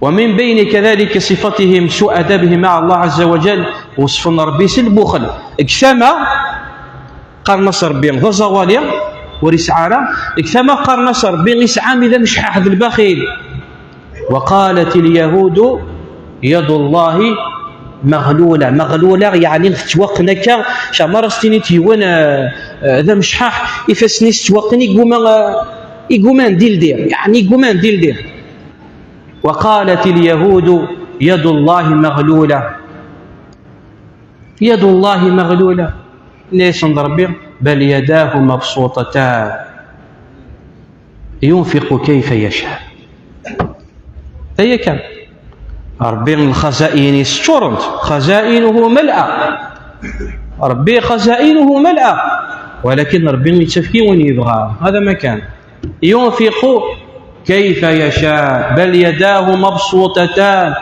ومن بين كذلك صفتهم سوء أدبهم مع الله عز وجل, وصفن Ṛebbi s lbuxel. Deg tama, qqaren-as Ṛebbi d aẓawali, ur yesɛi ara. Deg tama, qqaren-as Ṛebbi yesɛa mi d amecḥaḥ d lbaxil. وقالت اليهود يد الله مغلولة. مغلولة, yeɛni tettwaqqen akka, camar as-tiniḍ yiwen, eh, eh, d amecḥaḥ, ifassen-is ttwaqqen, iguma, eh, iguma ad d-ildi, yeɛni iguma ad d-ildi. وقالت اليهود يد الله مغلولة. يد الله مغلولة. Yenna-yasen-d Ṛebbi: بل يداه مبسوطتان ينفق كيف يشاء. Aya kan. Ṛebbi lxazayin-is ččurent, خزائنه ملأى. Ṛebbi خزائنه ملأى. Walakin Ṛebbi yettefki win yebɣa. هذا ما كان. ينفق كيف يشاء، بل يداه مبسوطتان.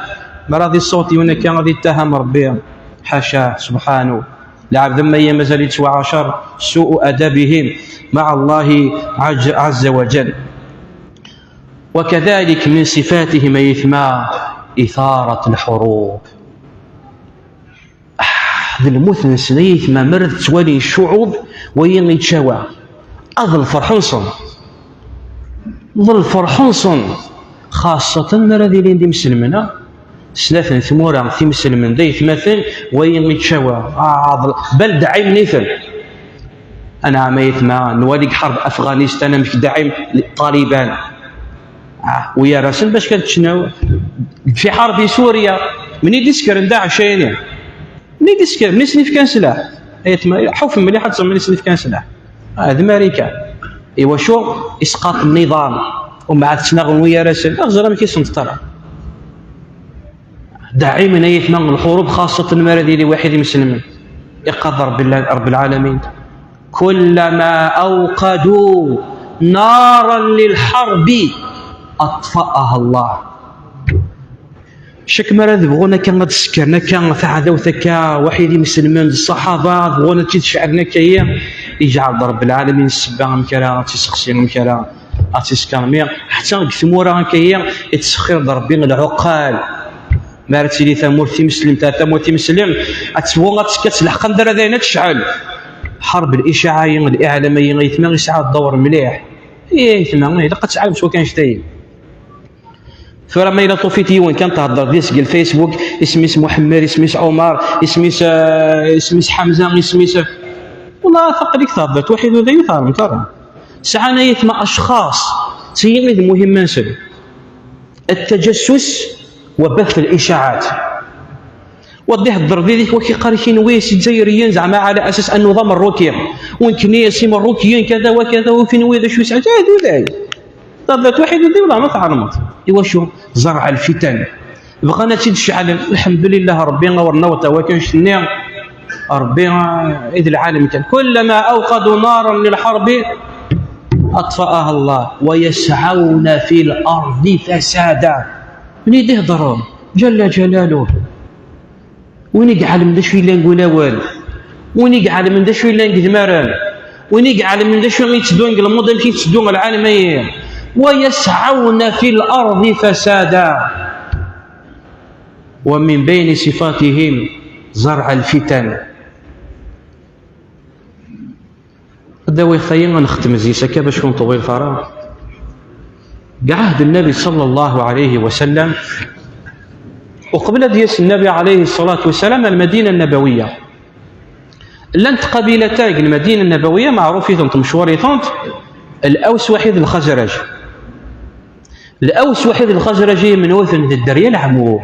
Mara di ṣṣut yiwen akka ad yettaham Ṛebbi. حاشاه سبحانه. Lɛebd am waya mazal yettwaɛacer سوء أدبهم مع الله عز، عز وجل. وكذلك من صفاتهم أيتما إثارة الحروب. Ah, d lmut-nsen ay aytma, mi ara d-ttwalin ccuɛub, wayi yettcawaɛ. Ah, d lferḥ-nsen. D lferḥ-nsen. Xaṣṣatan mi ara d-ilin d imselmen, ah. Snat n tmura timselmen d aytmaten, wayi yettcawaɛ. Ah, d l-, bal dɛimen-iten. Anɛam ay aytma, nwali deg ḥerb Afɣanistan amek dɛim Ṭaliban. Ah, u yerra-sen bac kan ččen في حرب سوريا. Mnid i d-skren Daɛec ayni? Mnid i d-skren, mnid i sen-ifkan sslaḥ? Ay aytma, ḥufem mliḥ ad teẓrem mnid i sen-ifkan sslaḥ. Ah, d Marikan. Iwacu? Isqaṭ nniḍam. U mɛad ttnaɣen u yerra-sen. Ad ẓer amek i sen-teṭṭara. Dɛimen ay aytma lḥurub, xaṣṣatan mi ara d-yili waḥid imselmen. Iqqar-d Ṛebbi, Ṛebbi lɛalamin: كلما أوقدوا نارا للحرب أطفأها الله. Cak mi ara d-bɣun akka ad d-sekren akka taɛdawt akka, waḥid imselmen d ṣṣaḥaba, ad bɣun ad tt-id-ceɛlen akka-yi, iǧɛel-d Ṛebbi lɛalamin ssebba amek ara ad tt-isexsi, amek ara ad tt-iskermi. Ḥetta deg tmura akka-yi, ittsexiṛ-d Ṛebbi lɛuqqal. Mi ara tili tamurt timeslimt, ar tamurt timeslimt, ad tebɣu ad tekkat s leḥq anda ara d ayen ad tecɛel. Ḥerb licaɛa-yi, liɛlam-agi, aytma, yesɛa dduṛ mliḥ. Ih, aytma, ilaq ad tɛawed s wakk annect-ayi. Tura ma yella tufiḍ yiwen kan thedder deg-s deg Facebook, isem-is Muḥemmed, isem-is Ɛumar, isem-is, eh, isem-is Ḥamza, isem-is, eh, والله aql-ik theddreḍ waḥid ur d ayen ur tɛerreḍ ara. Sɛan aytma acxaṣ, d tigi i d lmuhimma-nsen. التجسس وبث الإشاعات. Wa d-ihedder did-k, wa k-iqqar kenwi s Izzayriyen, zeɛma ɛla asas annu d Amerruki, u nekni s Imerrukiyen, kada wa kada, u kenwi d acu yesɛa, ah, d uday. Tablat waḥid di wala ma tɛelmeḍ. Iwacu? Zerɛ lfitan. Bɣan ad tt-id-ceɛlen. Lḥemdulillah, Ṛebbi awer naweḍ tawakanct-nni. Ṛebbi, ah, i d lɛalem kan. Kullama awqadu naran lilḥerbi atfa'aha Allah wa yasɛawna fil ardi fasada. Mni d-iheddren, Jalla Jalaluh. Win i iɛelmen d acu yellan deg ulawal, win i iɛelmen d acu yellan deg idmaren, win i iɛelmen d acu i yetteddun deg lmuḍ, amek i tetteddu lɛalem-agi. Wa yasɛawna fil ardi fasada. Wa min bayni sifatihim zerɛ lfitan. Ad d-awiɣ tayi ad nextem zzis akka bac ur nṭewwil ara. Deg ɛahd Nnabi ṣalla Llahu ɛalayhi wa sallam, uqbel ad d-yas Nnabi ɛalayhi ṣṣalatu wa ssalam ar Lmadina Nnabawiya, llant qabilatan deg Lmadina Nnabawiya, meɛruf-itent, mecwar-itent, Al-Aws waḥid Lxazraj. Al-Aws waḥid Lxazraj, imenuten d dderya leɛmum.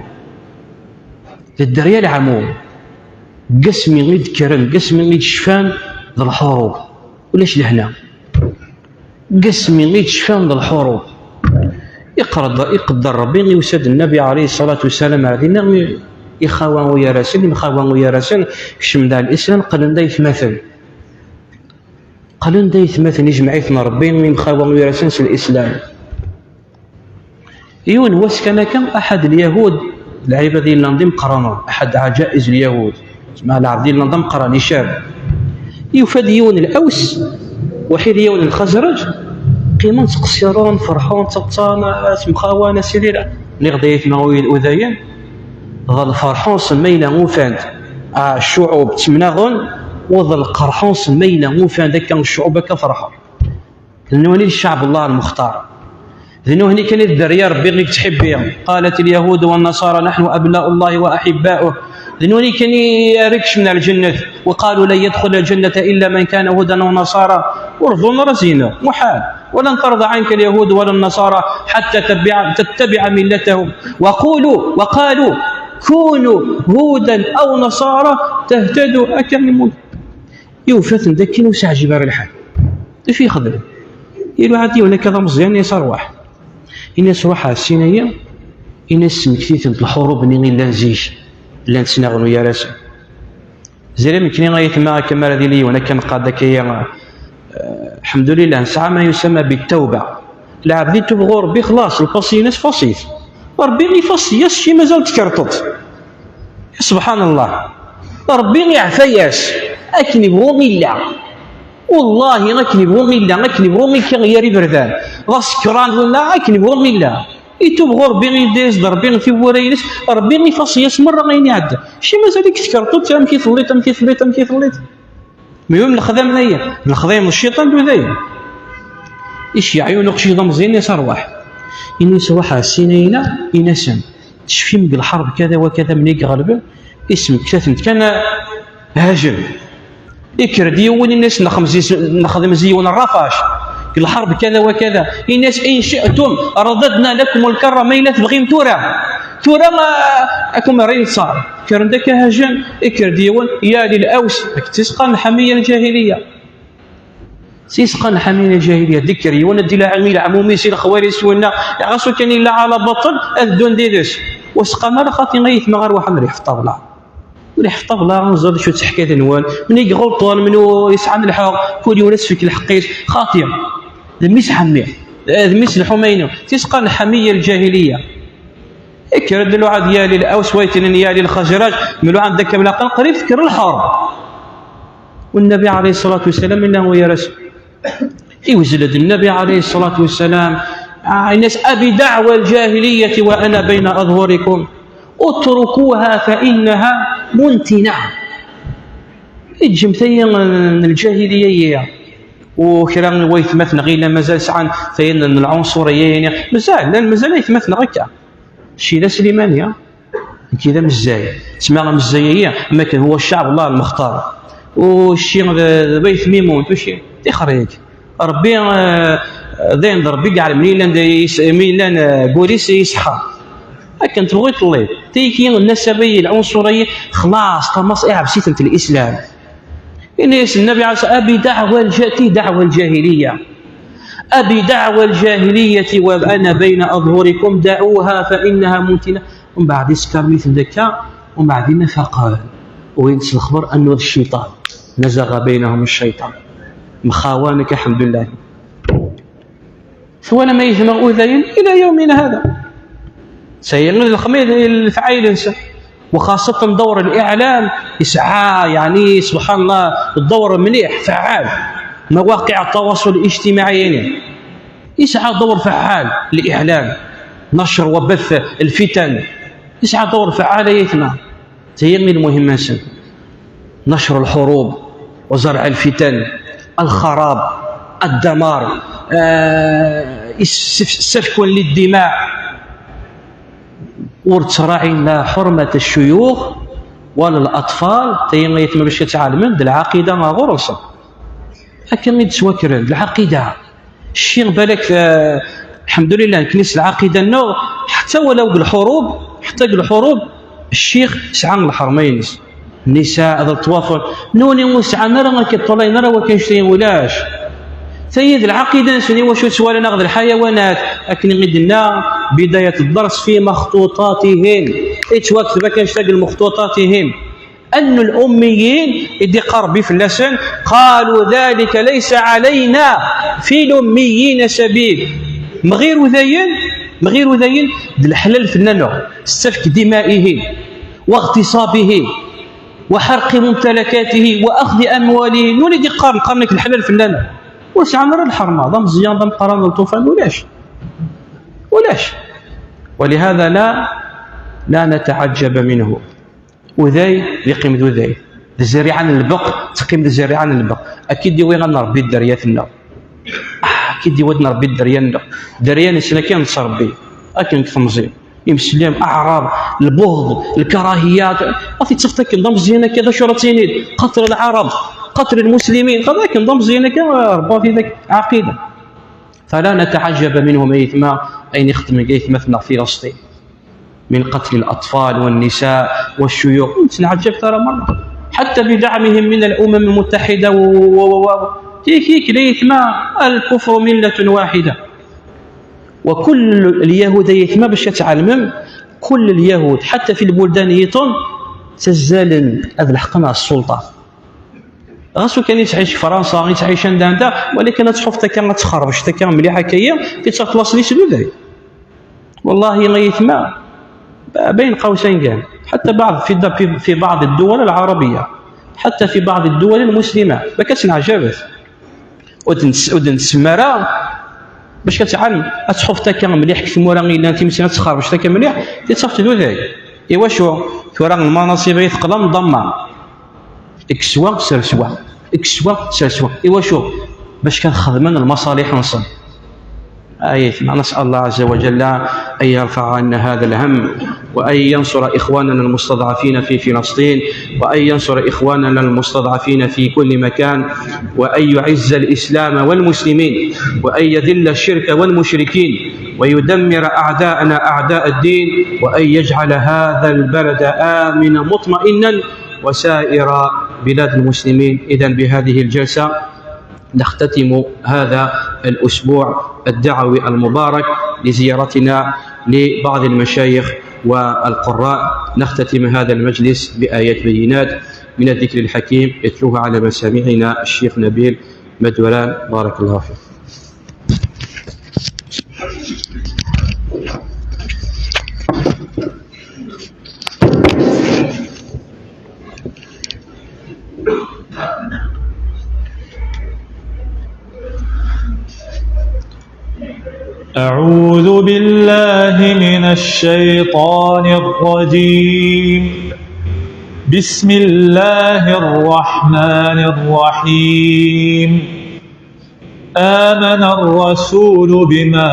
D dderya leɛmum. Deg asmi i d-kkren, deg asmi i d-cfan d lḥurub. Ulac lehna. Deg asmi i d-cfan d lḥurub. Iqerḍ-, iqedder Rebbi, iwsa-d Nnabi ɛalayhi ṣṣalatu wa ssalam ar dinna, ixawa uyar-asen, imxawa uyar-asen, kecmen-d ar Lislam, qqlen d aytmaten. Qqlen d aytmaten, ijmeɛ-iten Rebbi, imxawa uyar-asen s Lislam. Yiwen wass kan akka, aḥad Lyahud, lɛibad yellan d imeqqranen, aḥad ɛajaiz Lyahud, zeɛma lɛebd yellan d ameqqran, icab, yufa-d yiwen Laws, waḥid yiwen Lxazraj, qqimen ttqeṣṣiren, ferḥen, ttaḍsan, ttemxawan, a sidi, nniɣ-d ay aytma udayen, d lferḥ-nsen ma yella ufan-d, ah, ccuɛub ttemnaɣen, u d lqerḥ-nsen ma yella ufan-d akka ccuɛub akka ferḥen. D nutni i d ccɛeb Allah lmuxtar. D nutni kan i d dderya Rebbi i yettḥibbi. قالت اليهود والنصارى نحن أبناء الله وأحباؤه. D nutni kan i ara ikecmen ar lǧennet. وقالوا لن يدخل الجنة إلا من كان هودا أو نصارى. Ur ḍun ara zina. Muḥal. ولن ترضى عنك اليهود ولا النصارى حتى تتبع، تتبع ملتهم. وقولوا، وقالوا كونوا هودا أو نصارى تهتدوا. Akka i mun-, Yufa-ten d akken ur s-ɛjib ara lḥal. D acu yexdem? Iluɛa-d yiwen akka d ameẓyan, ini-as: "Arwaḥ." Ini-as: "Ruḥ ɛessin-ayi." Ini-as: "Smekti-tent lḥurub-nni i llan zik, llan ttnaɣen uyar-asen." Zri mekni ay aytma, akka mi ara d-yili yiwen akka neqqar-d akka-ya, eh, lḥemdulillah, nesɛa ma yusamma bitawba. Lɛebd itub ɣur Rebbi, xlaṣ, lfasi-ines fasit. Rebbi ifaṣi-yas, ci mazal tkerṭeḍ. Subḥan Allah. Rebbi iɛfa-yas. Akken ibɣu illa. Wallahi, akken ibɣu illa, akken ibɣu ikka yar iberdan. D asekran, wala akken ibɣu illa. Itub ɣur Rebbi, idda-yas-d Rebbi tiwwura-ines, Rebbi ifaṣi-yas merra ayen iɛedda. Ci mazal-ik tkerṭeḍ, amek i telliḍ, amek i telliḍ, amek i telliḍ. Mihum lexdam-agi, lexdam n cciṭan d udayen. Iceyyeɛ yiwen uqcic d ameẓyan, ini-as: "Arwaḥ." Ini-as: "Ruḥ ɛessin-ayi-na, ini-asen tecfim deg lḥerb kada wa kada, mni i iɣelben, ismekta-tent kan, hajem." Ikker-d yiwen, ini-as: "Nexdem zi-, nexdem zi yiwen rrafac deg lḥerb kada wa kada." Ini-as: "In ci'tum radadna lakum lkarra", ma yella tebɣim tura. Tura, ah, ad kem-rren ṣṣar. Kkren-d akka hajen, ikker-d yiwen, ya lil Aws, d tisqan lḥamiya lǧahiliya. Tisqan lḥamiya lǧahiliya, d-ikker yiwen ad d-ilaɛi i leɛmum-is, i lexwal-is, winna, ɣas ur kan yella ɛla baṭel, ad ddun did-s. Ur seqqan ara xaṭi ay aytma, ɣer waḥed ur iḥeṭṭ abla. Ur iḥeṭṭ abla, ur neẓri d acu d taḥkayt-nwen. Mni i iɣelṭen, mni ur yesɛan lḥeqq, kul yiwen ad s-fek lḥeqq-is. Xaṭi. D mmi-s ḥammi. D mmi-s lḥumaynu. Tisqan lḥamiya lǧahiliya. Ikker-d luɛad ya lil Aws, wa yetnin ya lil Xazraj, mluɛan d akka mlaqen, qrib tekker lḥerb. U Nnabi ɛalayhi ṣṣalatu wassalam inna uyar-as. Iwzel-d Nnabi ɛalayhi ṣṣalatu wassalam, ah, ini-as: "أبدعوى الجاهلية وأنا بين أظهركم، اتركوها فإنها منتنة." Iǧǧemt aya n lǧahiliya-yi. U kra n waytmaten ɣila mazal sɛan tayen n lɛunsur-agi, mazal, llan mazal aytmaten akka. Cci d aslimani, nekki d amezzay. Tesma amezzay-agi, am akken huwa cceɛb Allah lmextar. U cci d, d bayt mimun, u cci, tixer-ik. Rebbi, eh, d ayen d Rebbi i iɛelmen mi llan d, is-, mi llan, eh, deg wul-is iseḥḥa. Akken tebɣu teṭṭeḍ. Tigi, النسبية، العنصرية، خلاص، تمص، احبسيت انت الإسلام. إن النبي عليه الصلاة، أبي دعوى الج-، تي دعوى الجاهلية. أبي دعوى الجاهلية وأنا بين أظهركم، دعوها فإنها منتنة. ومن بعد يسكر مثل ذكاء، ومن بعد ما فقال. وين الخبر أنه الشيطان نزغ بينهم الشيطان. مخاوانك الحمد لله. Tura ma yetma udayen إلى يومنا هذا. Sɛan lexmid lefɛayel-nsen. وخاصة دور الإعلام يسعى، يعني، سبحان الله، الدور مليح فعال. مواقع التواصل الاجتماعي، يعني، يسعى دور فعال الإعلام، نشر وبث الفتن، يسعى دور فعال يتما. هي من المهمة نسن. نشر الحروب وزرع الفتن، الخراب، الدمار، آه، السف-، سفك للدماء. ورتراعي لا حرمة الشيوخ ولا الأطفال، تيميت ما باش يتعلمن د العقيدة ما غرس. أكن يتسوكرن العقيدة. الشيخ بالك، آه، الحمد لله، كنيس العقيدة نو، حتى ولو بالحروب، حتى بالحروب، الشيخ سعى الحرمين. النساء، هذا التوافق. نوني وسعى نرى ما كيطلعي نرى وكان شيء ولاش. سيد العقيدة نسني وشو سوالنا غد الحيوانات. أكن غدنا بداية الدرس في مخطوطاتهم. إيش وقت ما كانش تاقل مخطوطاتهم. أن الأميين يدي قربي في اللسان قالوا: "ذلك ليس علينا في الأميين سبيل". مغير ذين، مغير ذين، د الحلال في النانو، سفك دمائهم واغتصابهم وحرق ممتلكاتهم وأخذ أموالهم. نولي دي قرن، قرنك الحلال في النانو. واش عمر الحرمة؟ ضم زيان، ضم قرن الطوفان، ولاش؟ ولاش؟ ولهذا لا، لا نتعجب منه. Uday d iqqim d uday. D zzerriɛa n lbeq, teqqim d zzerriɛa n lbeq. Akka i d-iwi ɣer Rebbi dderya-nneɣ. Ah, akka i d-iwi Rebbi dderya-nneɣ. Dderya-nsen akka nettrebbi. Akken deg temẓi. Imeslam, aɛrab, lbuɣd, lkarahiya. Ma tettafeḍ akken d ameẓyan akka, d acu ara tiniḍ? Qatl lɛarab, qatl lmuslimin. Xaṭi akken d ameẓyan akka, rebbaɣ tidak ɛaqida. فلا نتعجب منهم أيتما، أين يخدم أيتما في فلسطين. من قتل الأطفال والنساء والشيوخ، نتعجب ترى مرة. حتى بدعمهم من الأمم المتحدة و، و، و، و، كيك، كيك، ليثما الكفر ملة واحدة. وكل اليهود يثما باش تعلمم، كل اليهود حتى في البلدان يتم تزال هذا الحق مع السلطة. غاسو كان يتعيش في فرنسا، يتعيش عند، عند، ولكن تشوف تكا تخربش، تكا مليحة كيا، كي تشوف تواصل يسلو ذلك. والله ما يتما، بين قوسين كان. حتى بعض في الد-، في، في بعض الدول العربية، حتى في بعض الدول المسلمة، ما كتنعجبش. ودنس-، ودنسمارا باش كتعلم، تشوف تكا مليح كثمورة غير انت مثلا تخربش تكا مليح، تصيفط له ذاك. ايوا شو؟ ثورة المناصب يثقل مضمة. اكسوا سرسوا، اكسوا سرسوا. ايوا شو؟ باش كنخدمن المصالح نصن. آية، نسأل الله عز وجل أن يرفع عنا هذا الهم، وأن ينصر إخواننا المستضعفين في فلسطين، وأن ينصر إخواننا المستضعفين في كل مكان، وأن يعز الإسلام والمسلمين، وأن يذل الشرك والمشركين، ويدمر أعداءنا أعداء الدين، وأن يجعل هذا البلد آمنا مطمئنا وسائر بلاد المسلمين. إذن بهذه الجلسة نختتم هذا الأسبوع الدعوي المبارك لزيارتنا لبعض المشايخ والقراء. نختتم هذا المجلس بآيات بينات من الذكر الحكيم يتلوها على مسامعنا الشيخ نبيل مدوران. بارك الله فيك. أعوذ بالله من الشيطان الرجيم. بسم الله الرحمن الرحيم. آمن الرسول بما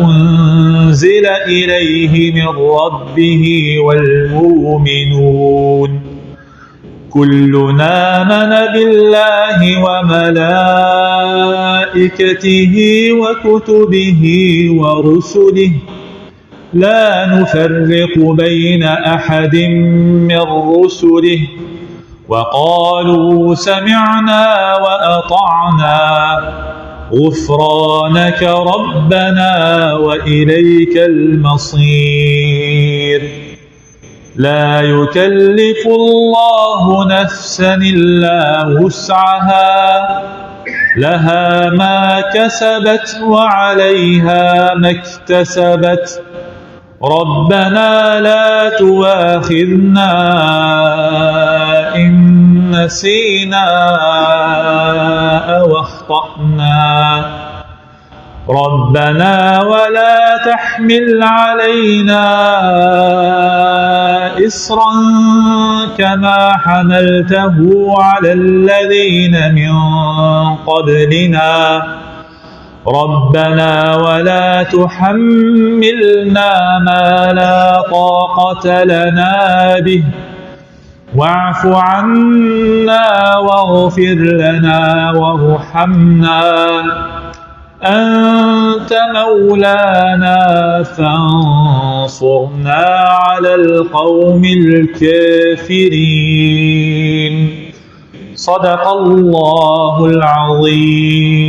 أنزل إليه من ربه والمؤمنون. كل آمن بالله وملائكته وكتبه ورسله لا نفرق بين أحد من رسله وقالوا سمعنا وأطعنا غفرانك ربنا وإليك المصير. لا يكلف الله نفسا إلا وسعها، لها ما كسبت وعليها ما اكتسبت. ربنا لا تؤاخذنا إن نسينا أو أخطأنا. ربنا ولا تحمل علينا إصرا كما حملته على الذين من قبلنا. ربنا ولا تحملنا ما لا طاقة لنا به. واعف عنا واغفر لنا وارحمنا. أنت مولانا فانصرنا على القوم الكافرين. صدق الله العظيم.